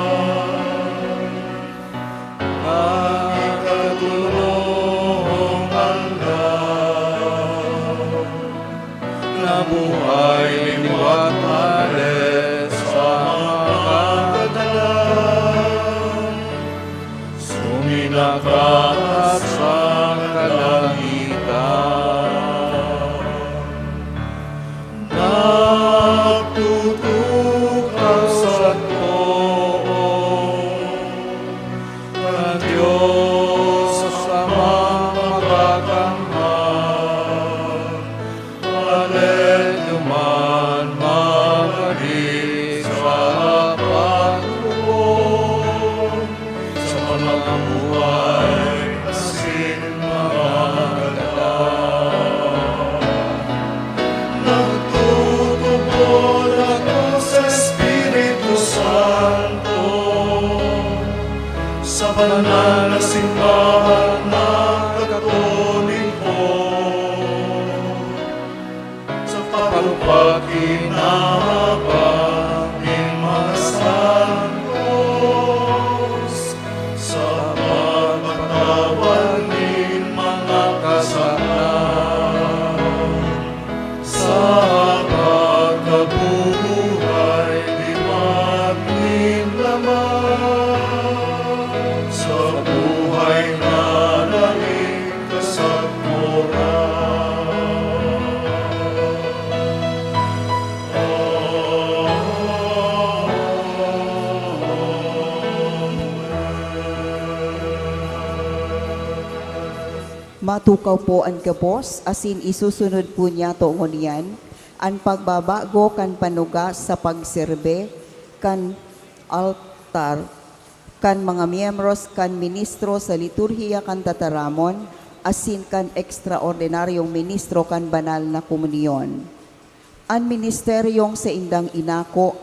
ikatolong aldaw, nabuhay liwat mares sa mga gadan, suminakat sa kalangitan. Nagtutukang sa too kan Dios Amang Makakamhan, Paleduman, mabalik sa pagtubod sa mga buhay asin mga gadan. Nagtutubod ako sa Espiritu Santo, sa banal na simbahan na Katoliko, sa pagpakinabang nin mga santos, sa pagpatawad nin mga kasalanan, sa pagkabuhay liwat nin laman, sa buhay na daing kasagkoran. Matukaw po an gabos, asin isusunod po niyato ngunyan an pagbabago kan panuga sa pagserbe kan altar, kan mga miyembros kan ministro sa liturhiya kan tataramon, asin kan ekstraordinaryong ministro kan banal na komunyon. An ministeryong saindang inako,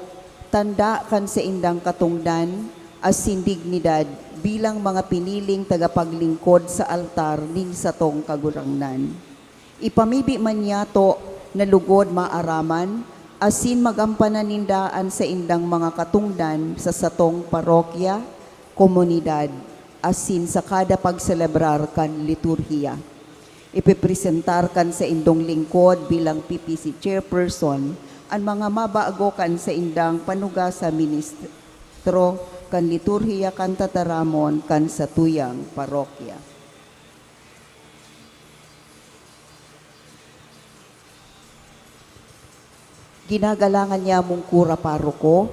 tanda kan saindang katongdan asin dignidad bilang mga piniling tagapaglingkod sa altar nin satong Kagurangnan. Ipamibi man niyato na lugod maaraman asin magampanan ninda an saindang mga katongdan sa satong parokya, komunidad, asin sa kada pagselebrar kan liturhiya. Ipipresentar kan saindong lingkod bilang P P C Chairperson an mga mabago kan saindang panuga sa ministro kan liturhiya kan tataramon kan satuyang parokya. Ginagalangan niamong kura paroko,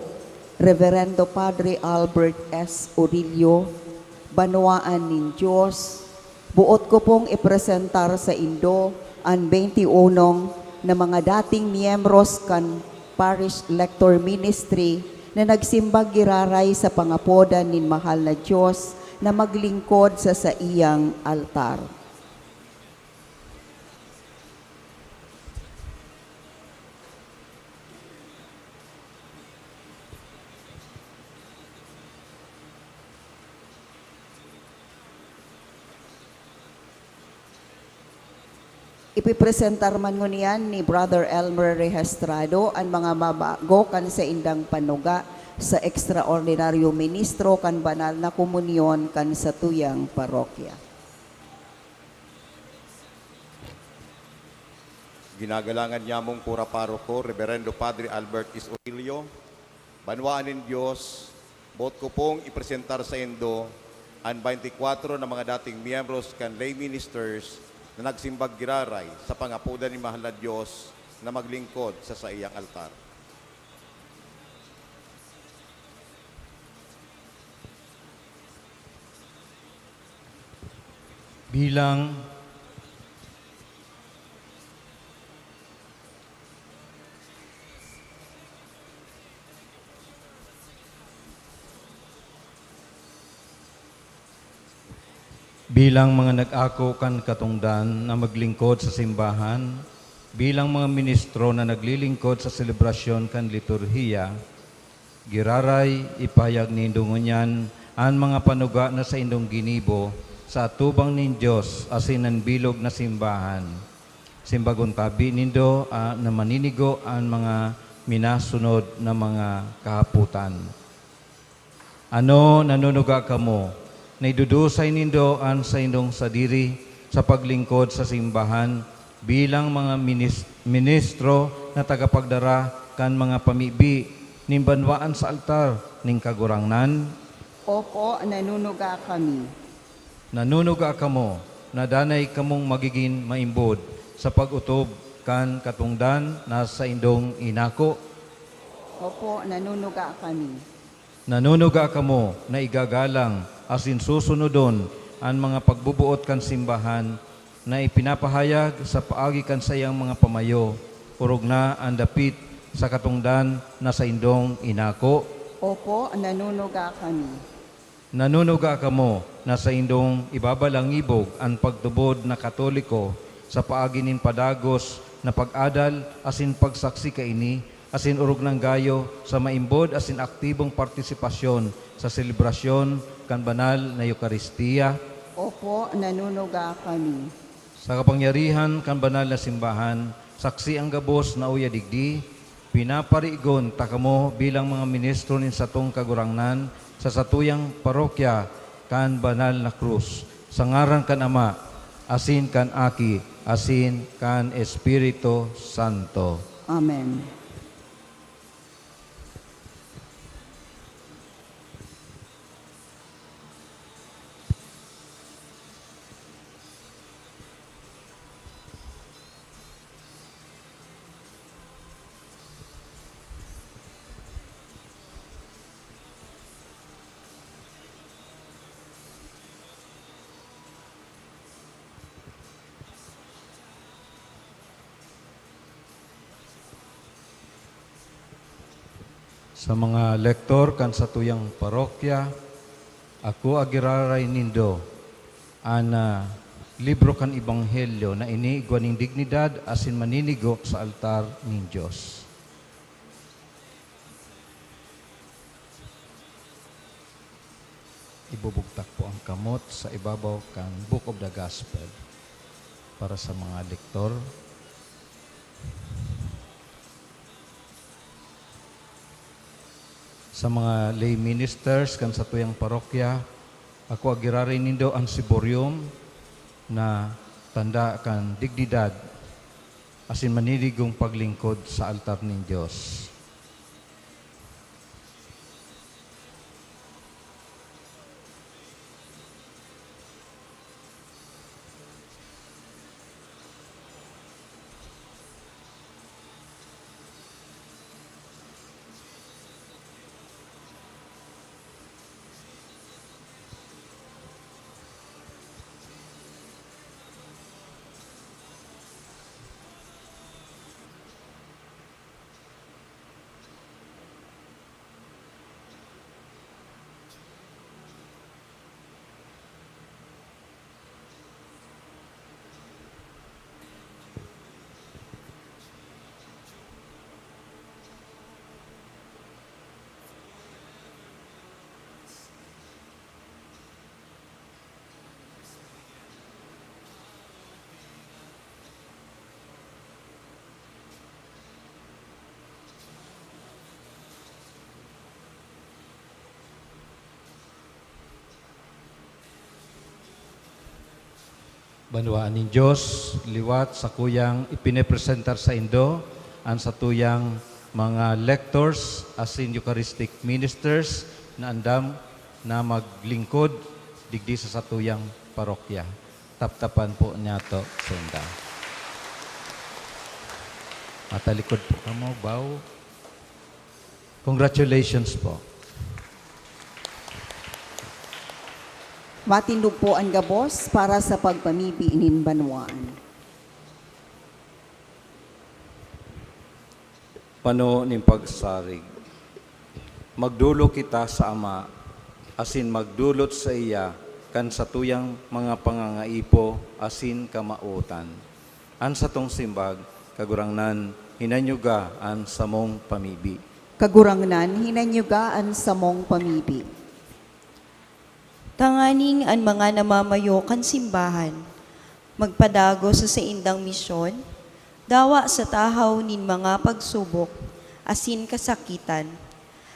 Reverendo Padre Albert S. Orillo, banwaan nin Dios, boot ko pong ipresentar saindo an twenty-one na mga dating miyembros kan Parish Lector Ministry na nagsimbag giraray sa pangapodan nin mahal na Dios na maglingkod sa saiyang altar. Ipipresentar man ngunyan ni Brother Elmer Rehestrado an mga mabago kan saindang panuga sa ekstraordinaryo ministro kan banal na komunyon kan satuyang parokya. Ginagalangan niamong kura paroko, Reverendo Padre Albert Is Orillo, banwaan nin Dios, boot ko pong ipresentar saindo an twenty-four na mga dating miyembros kan lay ministers na nagsimbag giraray sa pangapodan nin mahal na Dios na maglingkod sa saiyang altar. Bilang Bilang mga nag-ako kan katongdan na maglingkod sa simbahan, bilang mga ministro na naglilingkod sa selebrasyon kan liturhiya, giraray ipahayag nindo ngunyan an mga panuga na saindong ginibo sa atubang nin Dios asin an bilog na simbahan. Simbagon tabi nindo, ah, na maninigo an mga minasunod na mga kahapotan. Ano, nanunuga kamo na idudusay nindo an saindong sadiri sa paglingkod sa simbahan bilang mga minis-, ministro na tagapagdara kan mga pamibi nin banwaan sa altar nin Kagurangnan? Opo, nanunuga kami. Nanunuga kamo na danay kamong magigin maimbod sa pag-otob kan katongdan na saindong inako? Opo, nanunuga kami. Nanunuga kamo na igagalang asin susunodon an mga pagboboot kan simbahan na ipinapahayag sa paagi kan saiyang mga pamayo, orog na an dapit sa katongdan na saindong inako? Opo, nanunuga kami. Nanunuga kamo na saindong ibabalangibog an pagtubod na Katoliko sa paagi nin padagos na pag-adal asin pagsaksi kaini, asin orog nang gayo sa maimbod asin aktibong partisipasyon sa selebrasyon kan banal na Eukaristia? Opo, nanunuga kami. Sa kapangyarihan kan banal na simbahan, saksi an gabos na uya digdi, pinaparigon ta kamo bilang mga ministro nin satong Kagurangnan sa satuyang parokya kan Banal na Krus, sa ngaran kan Ama, asin kan Aki, asin kan Espiritu Santo. Amen. Sa mga lektor kan satuyang parokya, ako agiraray nindo an, ah, libro kan Ebanghelyo na ini igwa nin dignidad asin maninigo sa altar nin Dios. Ibubugtak po ang kamot sa ibabaw kan Book of the Gospel para sa mga lektor. Sa mga lay ministers kan satuyang parokya, ako agiraray nindo an ciborium na tanda kan dignidad asin maninigong paglingkod sa altar nin Dios. Banwaan nin Dios, liwat sakuyang ipinepresentar saindo an satuyang mga lectors asin Eucharistic ministers na andam na maglingkod digdi sa satuyang parokya. Taptapan po niyato sinda. Matalikod po kamo, bow. Congratulations po. Matindog po an gabos para sa pagpamibi nin banwaan. Pano nin pagsarig. Magdolok kita sa Ama, asin magdolot saiya kan satuyang mga pangangaipo asin kamawotan. An satong simbag, Kagurangnan, hinanyuga an samong pamibi. Kagurangnan, hinanyuga an samong pamibi. Tanganing an mga namamayo kan simbahan magpadagos sa saindang misyon, dawa sa tahaw nin mga pagsubok asin kasakitan,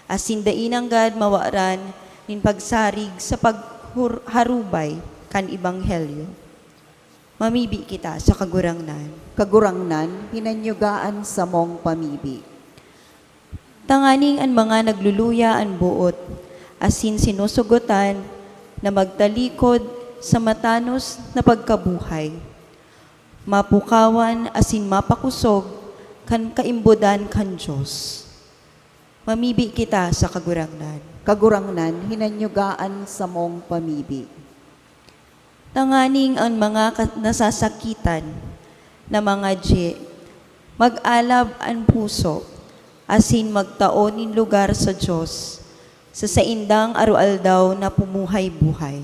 asin dai nanggad mawaran nin pagsarig sa paghur-, harubay kan ebanghelyo. Mamibi kita sa Kagurangnan. Kagurangnan, hinanyuga an samong pamibi. Tanganing an mga nagluluya an boot, asin sinusugotan na magtalikod sa matanos na pagkabuhay, mapukawan asin mapakosog kan kaimbodan kan Dios. Mamibi kita sa Kagurangnan. Kagurangnan, hinanyuga an samong pamibi. Tanganing an mga ka-, nasasakitan na mga dye, mag-alab an puso, asin magtao nin lugar sa Dios sa saindang aroaldaw na pumuhay-buhay.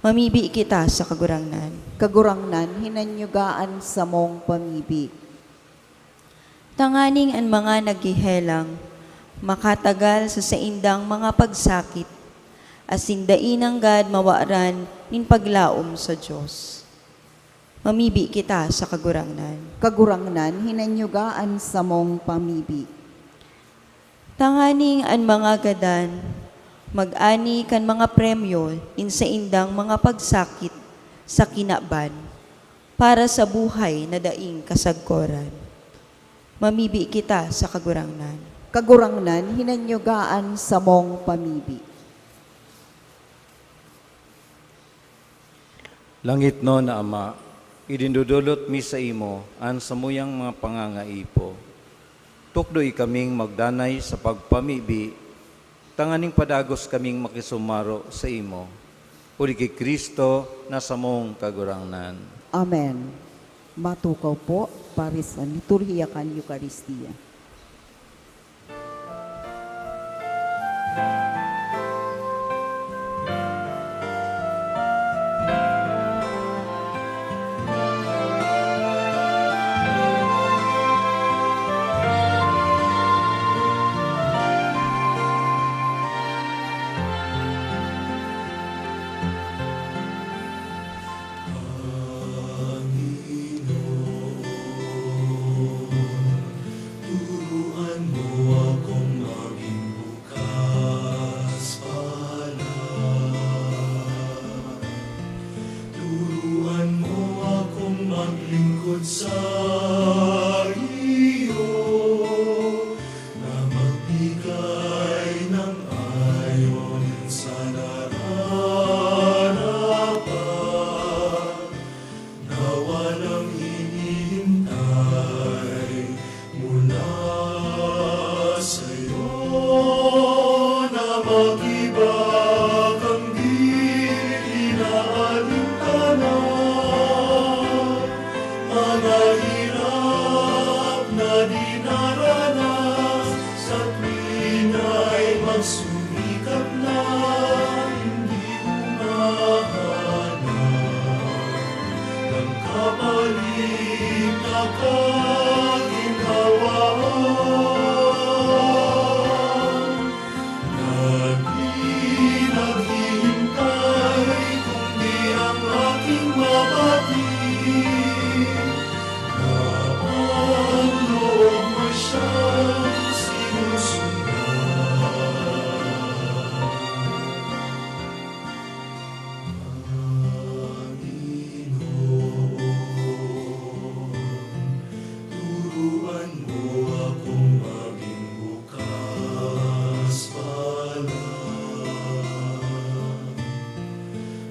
Mamibi kita sa Kagurangnan. Kagurangnan, hinanyuga an samong pamibi. Tanganing an mga naghehelang makatagal sa saindang mga pagsakit, asin dai nanggad mawaran nin paglaom sa Dios. Mamibi kita sa Kagurangnan. Kagurangnan, hinanyuga an samong pamibi. Tanganing an mga gadan mag-ani kan mga premyo nin saindang mga pagsakit sa kinaban, para sa buhay na daing kasagkoran. Mamibi kita sa Kagurangnan. Kagurangnan, hinanyuga an samong pamibi. Langitnon na Ama, idinodolot mi saimo an samuyang mga pangangaipo. Tukdoy kaming magdanay sa pagpamibi, tanganing padagos kaming makisumaro saimo, huli ki Cristo na samong Kagurangnan. Amen. Matukaw po, pares an liturhiya kan Eukaristia. Panginoon, turuan mo akong maging bukas palad. Turuan mo akong maglingkod sa iyo, na magbigay ng ayon sa nararapat, na walang hinihintay mula sa'yo, na mag-iba kang di inaalintanan. Mga hirap na dinaranas, sa tuwing ay magsumikap na, hindi humahanap ng kapalit na kaginhawaan. Na di naghihintay kundi ang aking mabati, na ang loob mo siyang sinusundan. Panginoon, turuan mo akong maging bukas palad.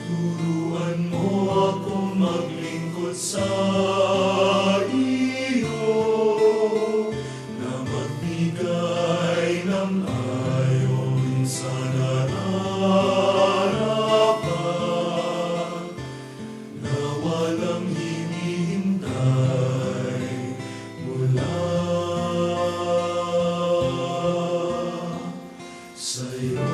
Turuan mo akong maglingkod sa iyo, na magbigay ng ayon sa nararapat, na walang hinihintay mula sa'yo.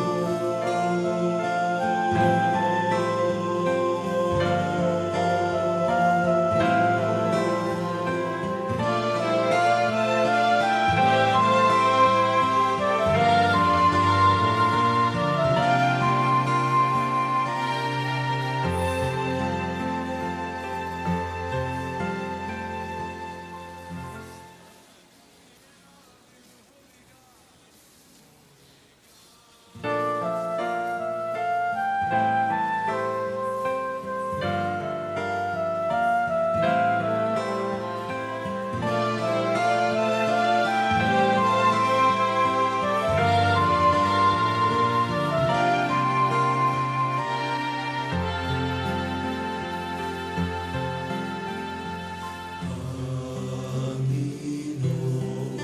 Panginoon,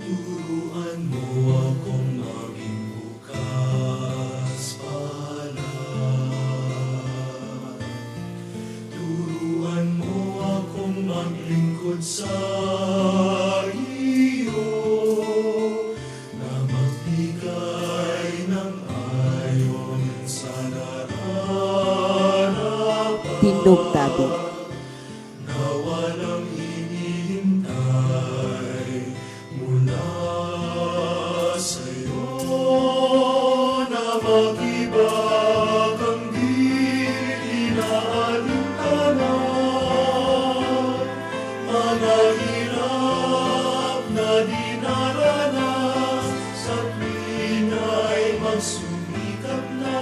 turuan mo akong maging bukas palad. Turuan mo akong maglingkod sa iyo, na magbigay ng ayon sa nararapat. Tindog tabi. Na walang hinihintay mula sa'yo, na mag-iba kang di inaalintanan. Mga hirap na dinaranas, sa tuwing ay magsumikap na.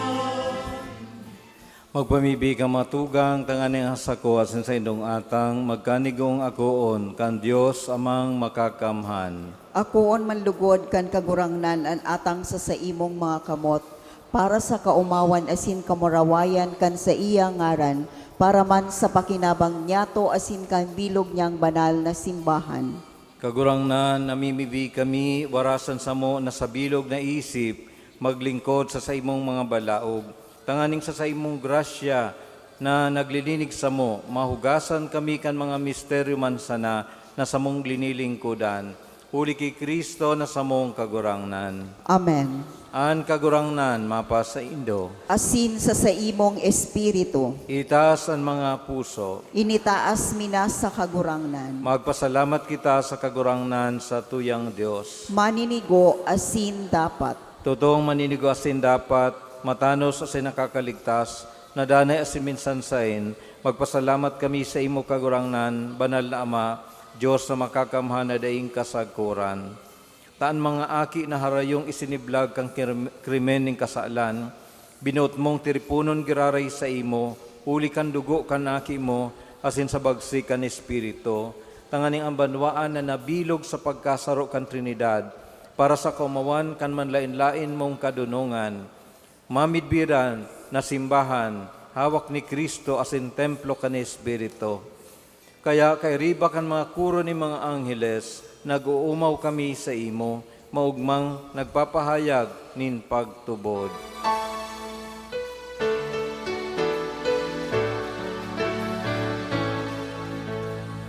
Magpamibi kang mga tugang, tanganing an sako asin saindong atang magkanigoong akoon kan Dios Amang Makakamhan. Akoon man lugod kan Kagurangnan an atang sa saimong mga kamot, para sa kaomawan asin kamurawayan kan saiyang ngaran, para man sa pakinabang niyato asin kan bilog niyang banal na simbahan. Kagurangnan, namimibi kami, warasan samo na sa bilog na isip, maglingkod sa saimong mga balaog, tanganing sa saimong grasya na naglilinig samo, mahugasan kami kan mga misteryo man sana na samong linilingkodan. Huli ki Cristo na samong Kagurangnan. Amen. An Kagurangnan mapasaindo. Asin sa saimong espiritu. Itaas an mga puso. Initaas mi na sa Kagurangnan. Magpasalamat kita sa Kagurangnan, sa tuyang Dios. Maninigo asin dapat. Totoong maninigo asin dapat, matanos asin nakakaligtas, na danay asin minsan saen, magpasalamat kami sa imo, Kagurangnan, Banal na Ama, Dios na makakamhan na daing kasagkoran. Ta an mga aki na harayong isiniblag kan kir-, krimen nin kasalan, binoot mong tiriponon giraray saimo, huli kan dugo kan Aki mo, asin sa bagsik kan Espiritu, tanganing an banwaan na nabilog sa pagkasaro kan Trinidad, para sa kaomawan kan manlaen-laen mong kadonongan, mamidbiran na simbahan, hawak ni Cristo asin templo kan Espiritu. Kaya kairiba kan mga koro nin mga angheles, nag-oomaw kami saimo, maogmang nagpapahayag nin pagtubod.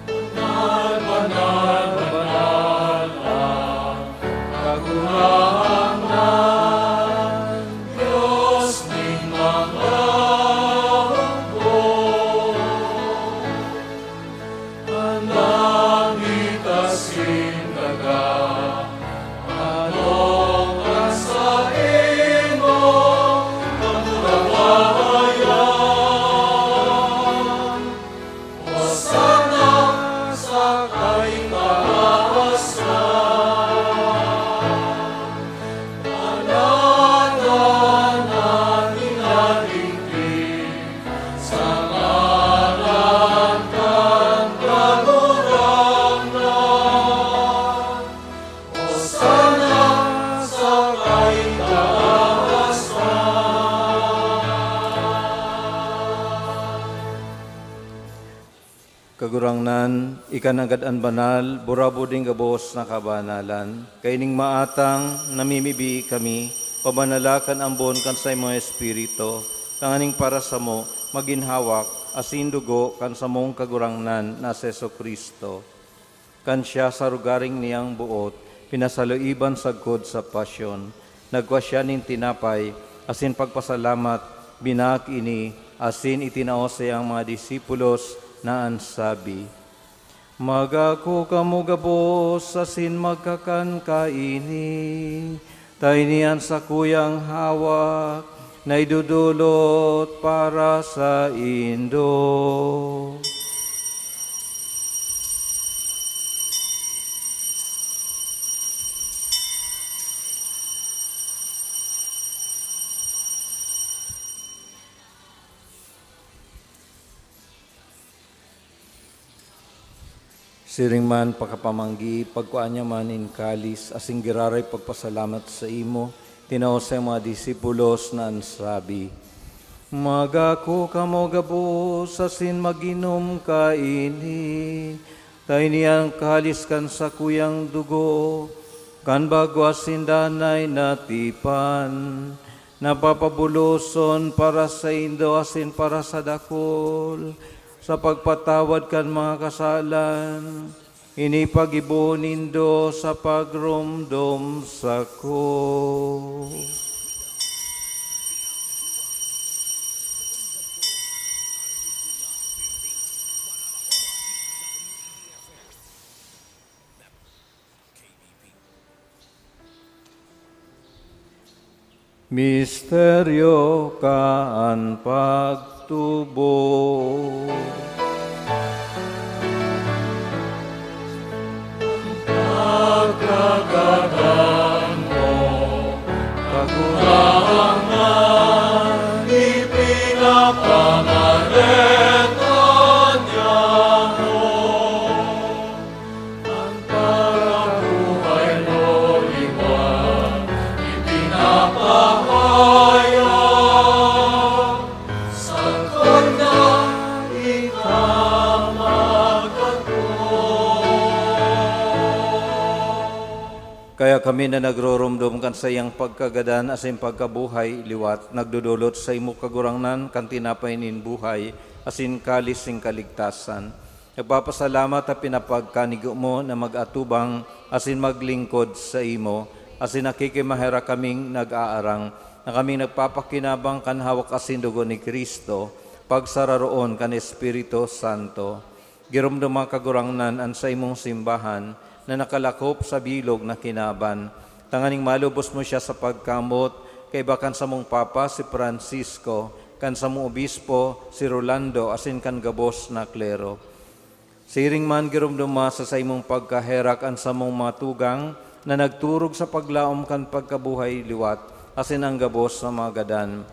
Banal, banal, banal ang Kagurangnan, Dios nin mga hukbo. An langit asin daga, ano kan saimong kamurawayan? Hosana sa kaitaasan. Alagad an minaligpit sa ngaran kan Kagurangnan. Hosana sa kaitaasan. Kagurangnan, ika nanggad an banal, burabod nin gabos na kabanalan. Kaining maatang, namimibi kami, pabanala kan ambon kan saimong Espiritu, tanganing para samo, magin hawak, asin dugo kan samong Kagurangnan na si Jesu-Cristo. Kan siya sa rogaring niyang boot, pinasaluiban sagkod sa pasyon, nagkua siya nin tinapay, asin pagpasalamat, binaak ini, asin itinao sa iyang mga disipulos na an sabi, "Magako kamo gabos asin magkakan kaini, ta ini an sakuyang hawak na idodolot para saindo." Siring man pakapamanggi, pagkua niya man nin kalis, asin giraray pagpasalamat saimo, tinao sa mga disipulos na an sabi, "Magako kamo gabos asin mag-inom kaini, ta ini an kalis kan sakuyang dugo kan bago asin danay na tipan, na papabuloson para saindo asin para sa dakul, sa pagpatawad kan mga kasalan. Ini paggibo nindo sa pagromdom sako." Misteryo kan pagtubod. Pagkagadan mo, Kagurangnan, ipinapamareta niamo. An pagkabuhay mo liwat ipinapahayag, sagkod na ika magkatoo. Kaya kami na nagroromdom kan saiyang pagkagadan asin pagkabuhay liwat, nagdodolot saimo, Kagurangnan, kan tinapay nin buhay asin kalis nin kaligtasan. Nagpapasalamat ta pinapagkanigo mo na mag-atubang asin maglingkod saimo, asin nakikimaherak kaming nag-aarang, na kaming nagpapakinabang kan hawak asin dugo ni Cristo, pagsararoon kan Espiritu Santo. Giromdoma, Kagurangnan, an saimong simbahan na nakalakop sa bilog na kinaban, tanganing malubos mo siya sa pagkamot, kaiba kan samong Papa, si Francisco, kan samong Obispo, si Rolando, asin kan gabos na klero. Siring man, giromdoma sa saimong pagkaherak an samong mga tugang na nagturog sa paglaom kan pagkabuhay liwat, asin an gabos na mga gadan.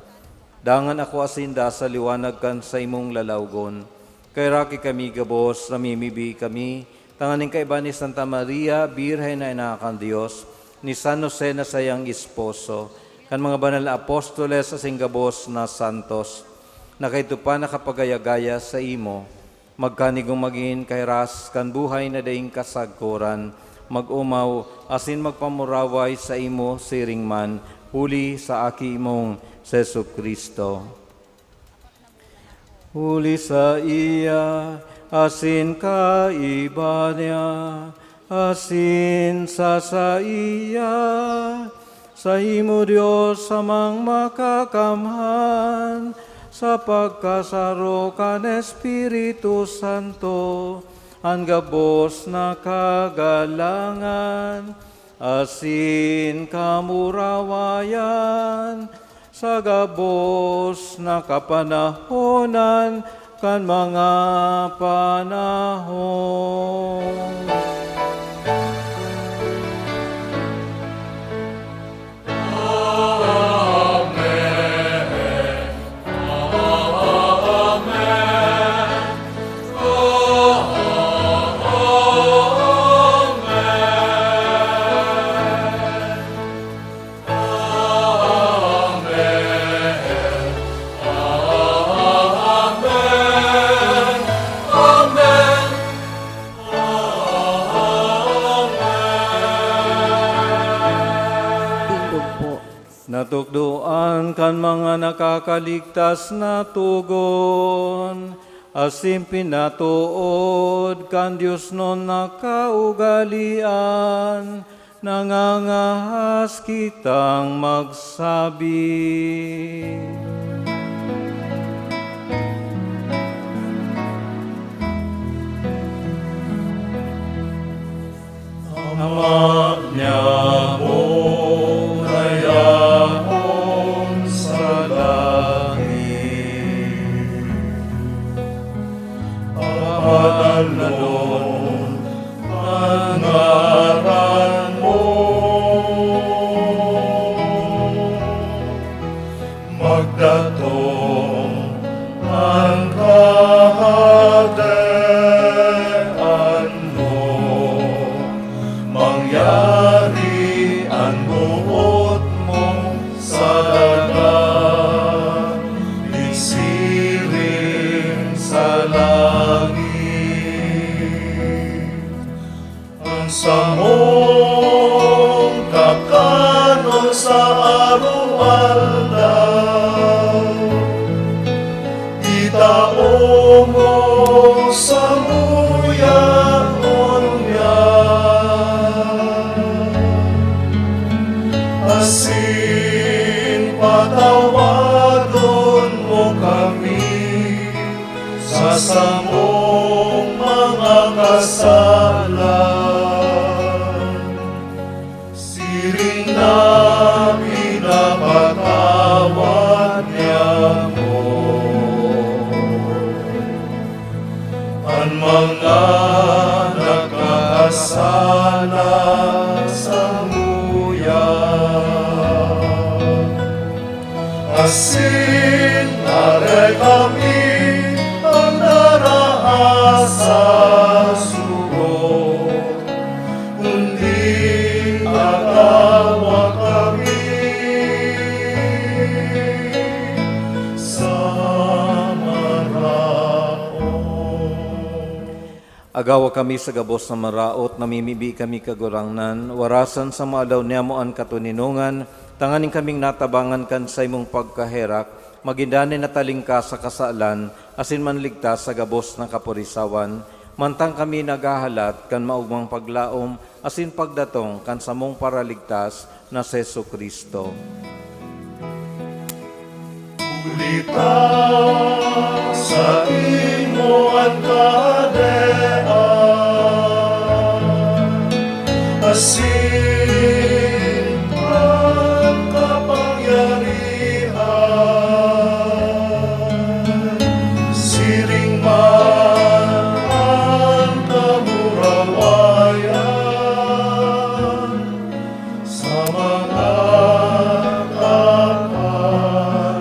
Dangan akoa sinda sa liwanag kan saimong lalawgon. Kaheraki kami gabos, namimibi kami, tanganing kaiba ni Santa Maria, Birhen na Ina kan Dios, ni San Jose na saiyang esposo, kan mga banal na apostoles asin gabos na santos, na kaidto pa nakapagaya-gaya saimo. Magkanigong magin kahiras kan buhay na daing kasagkoran, mag-omaw asin magpamuraway saimo siring man, huli sa Aki mong si Jesu-Cristo. Huli saiya, asin kaiba niya, asin sa saiya, saimo, Dios Amang Makakamhan, sa pagkasaro kan Espiritu Santo, an gabos na kagalangan asin kamurawayan, sa gabos na kapanahonan kan mga panahon. Tindog po. Natukdoan kan mga nakakaligtas na togon, asin pinatood kan diosnon na kaugalean, nangangahas kitang magsabi. Ama niamo na yaon sa langit, papatanoon an ngaran mo. Magdatong an Kahadean mo, mangyari an boot mo sa daga, siring sa langit. An samong kakanon sa araw-araw, itao mo samuya ngunyan. Asin patawadon mo kami sa samong mga kasalan, siring na pinapatawad niamo an mga nakakasala samuya. Asin areka mi an naraasa sugot, kundi agawa kami sa maraot. Agawa kami sa gabos na maraot, namimibi kami, Kagurangnan, warasan sa maalaw niamo an katoninongan, tanganing kaming natabangan kan saimong pagkaherak, magin danay na talingkas sa kasalan, asin manligtas sa gabos na kaporisawan, Mantang kami naghahalat kan maogmang paglaom asin pagdatong kan samong Paraligtas na si Jesu-Cristo. Huli ta saimo an kahadean, asin an kapangyarihan, siring man an kamurawayan sa mga kapanahonan.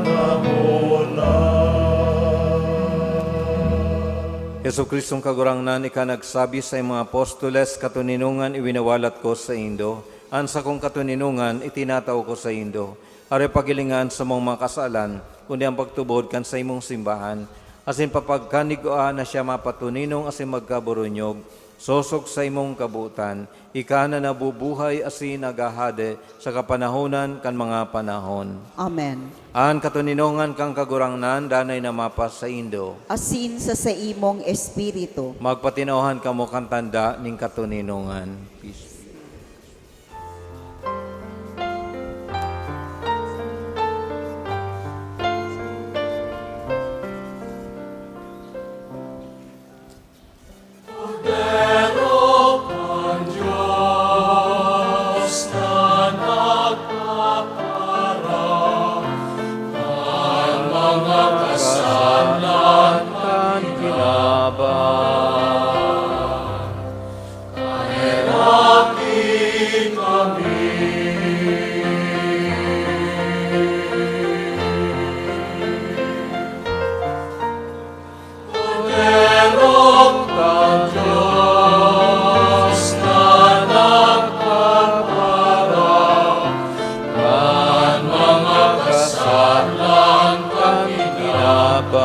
Jesu-Cristong Kagurangnan, ika nagsabi sa imong apostoles, "Katoninongan iwinawalat ko saindo, an sakong katoninongan itinatao ko saindo." Aroy paghilinga an samong mga kasalan, kundi an pagtubod kan saimong simbahan, asin papagkanigua na siya mapatoninong asin magkaburunyog, sosog sa imong kabotan, ika na nabubuhay asin naghahade sa kapanahonan kan mga panahon. Amen. An katoninongan kan Kagurangnan danay na mapasaindo. Asin sa saimong espiritu. Magpatinoohan kamo kan tanda nin katoninongan. Peace. Kordero kan Dios na nagpaparang kan mga kasalan kan kinaban, kaheraki kami. Kordero kan Dios na nagpaparang kan mga kasalan kan kinaban,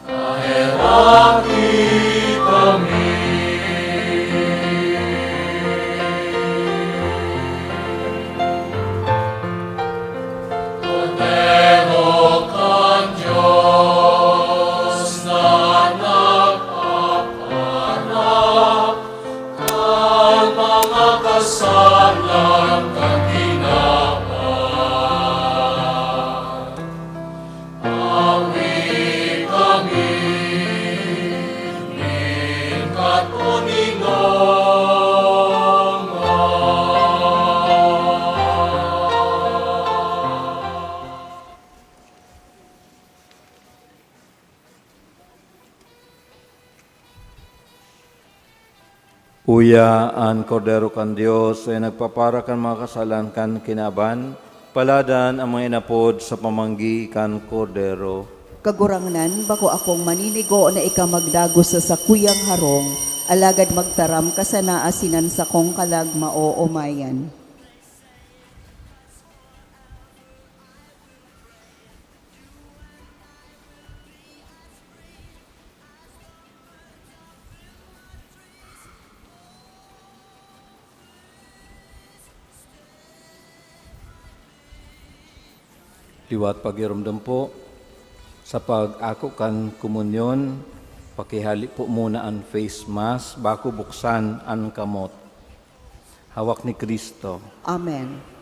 kaheraki kami. Kordero kan Dios na nagpaparang kan mga kasalan kan kinaban, awi kami nin katoninongan. Uya, an Kordero kan Dios na nagpapara kan mga kasalan kan kinaban. Paladan an mga inapod sa pamanggi kan Kordero. Kagurangnan, bako akong maninigo na ika magdagos sa sakuyang harong, alagad magtaram ka sana asin an sakong kalag maoomayan. Liwat pagiromdom po, sa pag-ako kan komunyon, pakihali po muna an face mask, bako buksan an kamot. Hawak ni Cristo. Amen.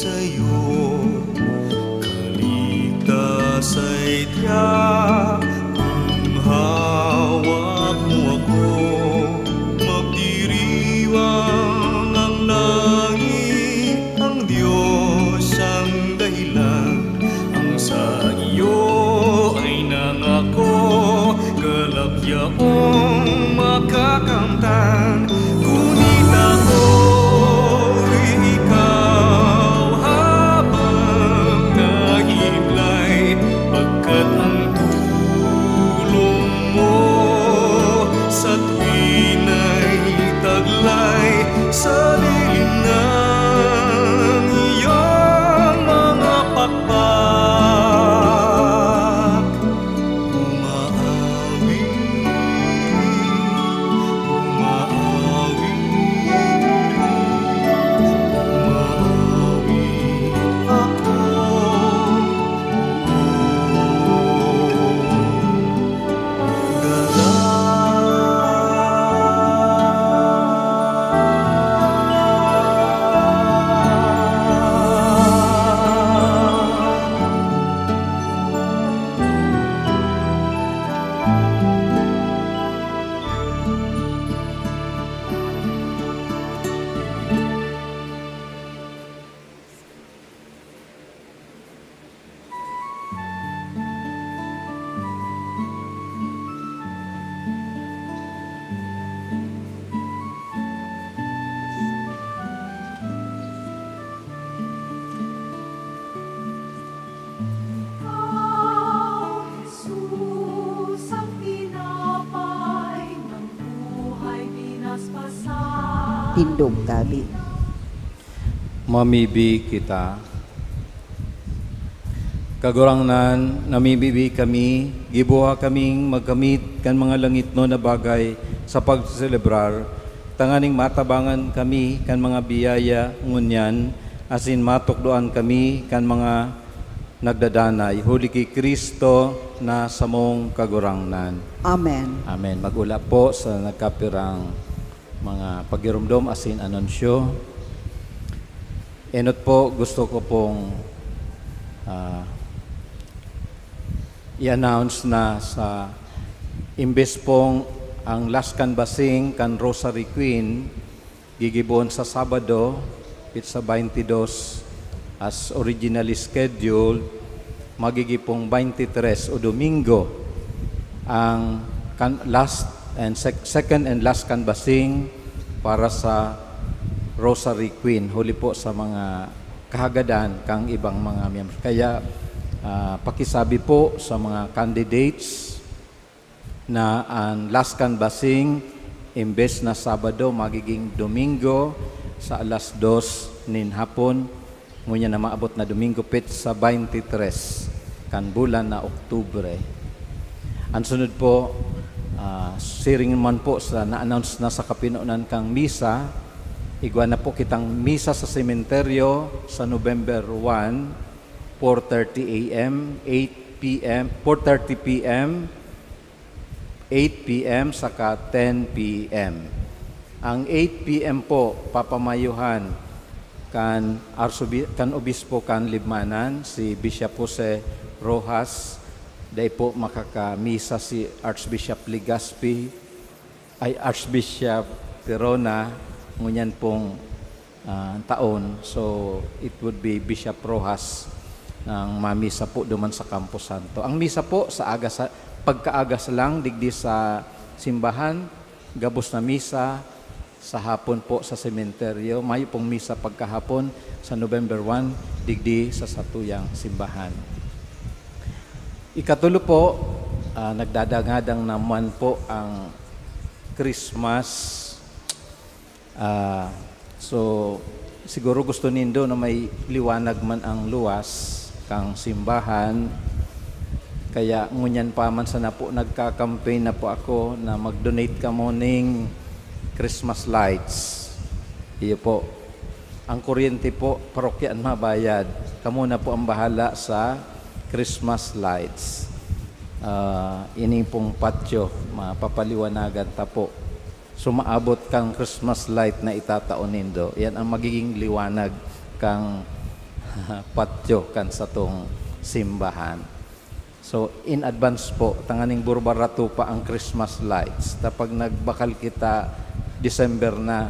sayo, kaligtas sainda kun hawak mo ako. Magdiriwang ang langit, ang Dios ang dahilan. Ang sa iyo ay nangako, galak yaong makakamtan. Gunit ako'y ikaw habang nahiblay, pagkat ang tulong mo sa tuwin ay taglay sa dilim ng iyong mga pakpak. Umaawi, umaawi, umaawi ako. Ikaw, Jesus, ang tinapay ng buhay pinaspasan. Tindog gabi. Mamibi kita. Kagurangnan, namibibi kami, giboha kaming magkamit kan mga langitnon na bagay sa pagselebrar, tanganing matabangan kami kan mga biyaya ngunyan, asin matukdoan kami kan mga nagdadanay, huli ki Cristo na samong Kagurangnan. Amen. Amen. Mag-ula po sa nagkapirang mga pagiromdom asin anunsyo. Enot po, gusto ko pong, ah, i-announce na sa, imbes pong ang last canvassing kan Rosary Queen, gigibohon sa Sabado, petsa twenty-two, as originally scheduled, magigipong twenty-three o Domingo ang kan-, last and sec-, second and last canvassing para sa Rosary Queen, huli po sa mga kahagadan kang ibang mga miyembro. Kaya, ah, pakisabi po sa mga candidates na an last canvassing, imbes na Sabado, magiging Domingo sa alas dos nin hapon, ngunyan na maabot na Domingo, petsa twenty-three kan bulan na Oktubre. An sunod po, ah, siring man po sa na-announce na sa kapinonan kang misa, igwa na po kitang misa sa sementeryo sa November one, four thirty A M, eight P M, four thirty P M, eight P M saka ten P M. Ang eight P M po, papamayuhan kan Arsobi-, kan Obispo kan Libmanan, si Bishop Jose Rojas. Dai po makakamisa si Archbishop Legazpi, ay, Archbishop Tirona, ngunyan pong ah, taon. So, it would be Bishop Rojas ang mamisa po duman sa Campo Santo. Ang misa po sa aga sa, pagkaaga sa lang digdi sa simbahan, gabos na misa sa hapon po sa sementeryo. Mayo pong misa pagkahapon sa November one, digdi sa satuyang simbahan. Ikatulo po, ah, nagdadangadang naman po ang Christmas. Ah, so, siguro gusto nindo na may liwanag man ang luwas kang simbahan. Kaya ngunyan pa man sana po nagka-campaign na po ako na mag-donate kamo ning Christmas lights. Iyo po. Ang kuryente po, parokya an mabayad. Kamo na po ang bahala sa Christmas lights. Ah, ini pong patio, mapapaliwanagan ta po. So, maabot kang Christmas light na itatao nindo. Yan ang magiging liwanag kang patyo kan satong simbahan. So, in advance po, tanganing burbarato pa ang Christmas lights. Ta pag nagbakal kita December na,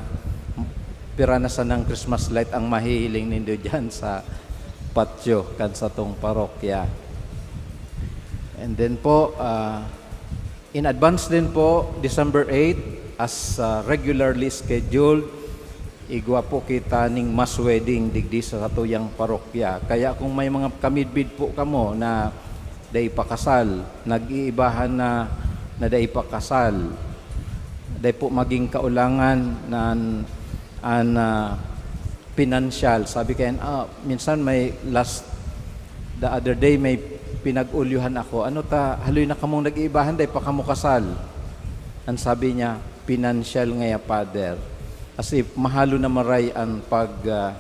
pira na sanang Christmas light ang mahihiling nindo diyan sa patyo kan satong parokya. And then po, ah, in advance din po, December eight, as, ah, regularly scheduled, igwa po kita ning mass wedding digdi sa satuyang parokya. Kaya kung may mga kamidbid po kamo na dai pa kasal, nag-iibahan na, na dai pa kasal, dai po maging kaulangan na an, an, ah, pinansyal. Sabi kayan, ah, minsan may last, the other day, may pinag-ulyuhan ako. "Ano ta, haloy na kamong nag-iibahan, dai pa kamo kasal?" An sabi niya, "Pinansyal ngaya, Father." As if, mahalo na maray an pag, ah,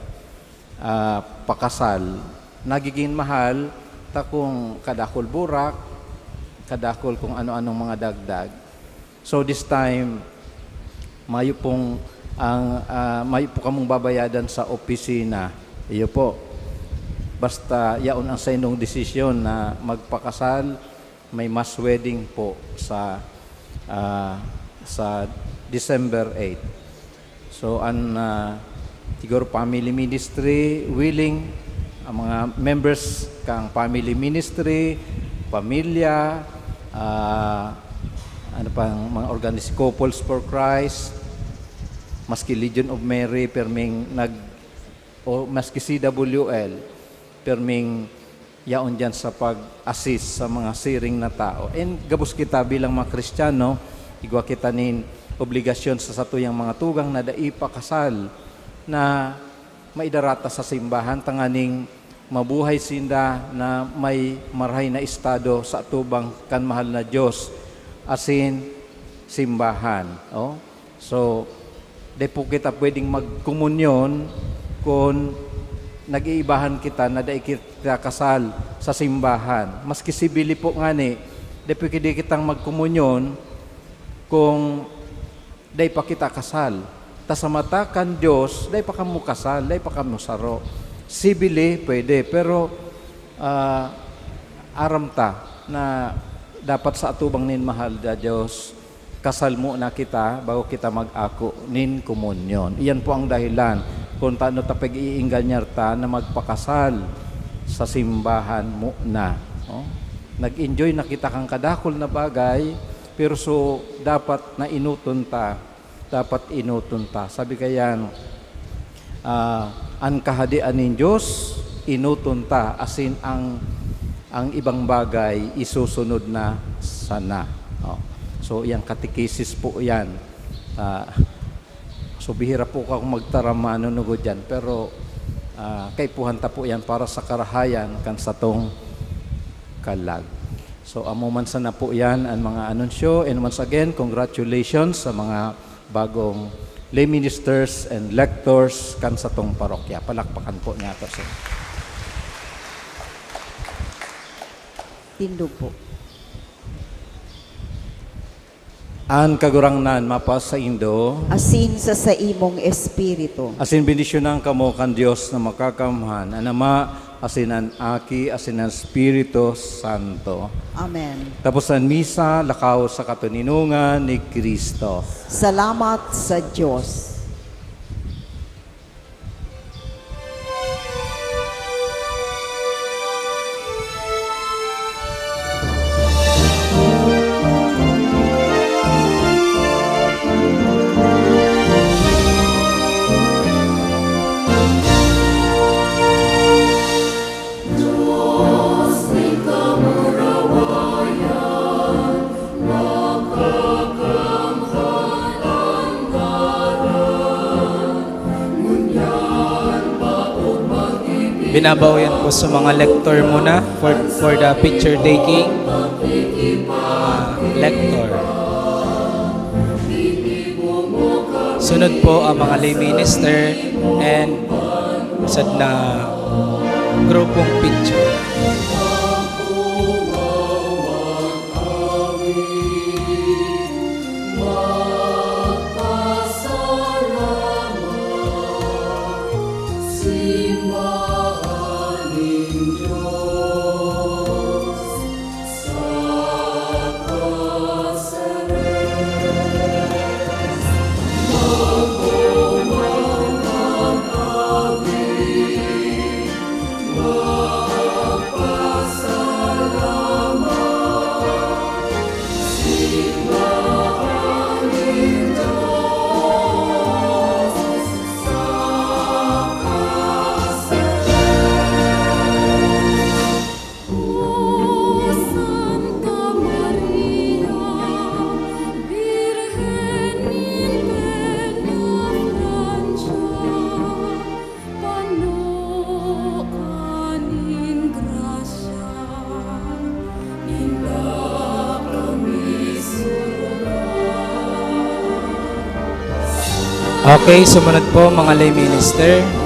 ah, pakasal. Nagiging mahal ta kung kadakul burak, kadakul kung ano-anong mga dagdag. So this time, mayo pong ang, ah, mayo po kamong babayadan sa opisina. Iyo po. Basta yaon ang saindong desisyon na magpakasal, may mass wedding po sa, ah, sa December eight. So, an, ah, siguro family ministry, willing, ang mga members kang family ministry, pamilya, ah, ano pa, ang mga organis-, Couples for Christ, maski Legion of Mary, perming nag-, o maski C W L, perming yaon diyan sa pag-assist sa mga siring na tao. And gabos kita bilang mga Kristiyano, igwa kita nin obligasyon sa satuyang mga tugang na dai pa kasal na maidarata sa simbahan tanganing mabuhay sinda na may marahay na estado sa atubang kan mahal na Diyos asin simbahan. Oh. So, di po kita pwedeng magkomunyon kun nag-iibahan kita na dai kita kasal sa simbahan. Maski sibili po ngani, di pwede kitang magkomunyon kung dai pa kita kasal. Ta sa mata kan Dios, dai pa kamo kasal, dai pa kamo saro. Sibili, pwede, pero, ah, aram ta na dapat sa atubang nin mahal na Dios, kasal muna kita bago kita mag-ako nin komunyon. Iyan po ang dahilan kung tano ta pag-iingganyar ta na magpakasal sa simbahan muna, no? Nag-enjoy na kita kan kadakul na bagay, pero so dapat na enoton ta, dapat enoton ta. Sabi kayan, ah, an Kahadean nin Dios, enoton ta, asin ang, ang ibang bagay isusunod na sana. Oh. So, yang katekesis po yan. Ah, so, bihira po ako magtaram manunugod yan, pero, ah, kaipuhan ta po yan para sa karahayan kan satong kalag. So, amo man sana po yan ang mga anunsyo. And once again, congratulations sa mga bagong lay ministers and lectors kan satong parokya. Palakpakan po niyato sila. Tindog po. An Kagurangnan mapasaindo. Asin sa saimong espiritu. Asin bendisyonan kamo kan Dios na Makakamhan, an Ama, asin an Aki, asin an Espiritu Santo. Amen. Tapos an misa, lakaw sa katoninongan ni Cristo. Salamat sa Dios. Binabawi po sa mga lector muna for, for the picture taking. Ah, lector. Sunod po ang mga lay minister and sad na grupong picture. Okay, sumunod po, mga lay minister.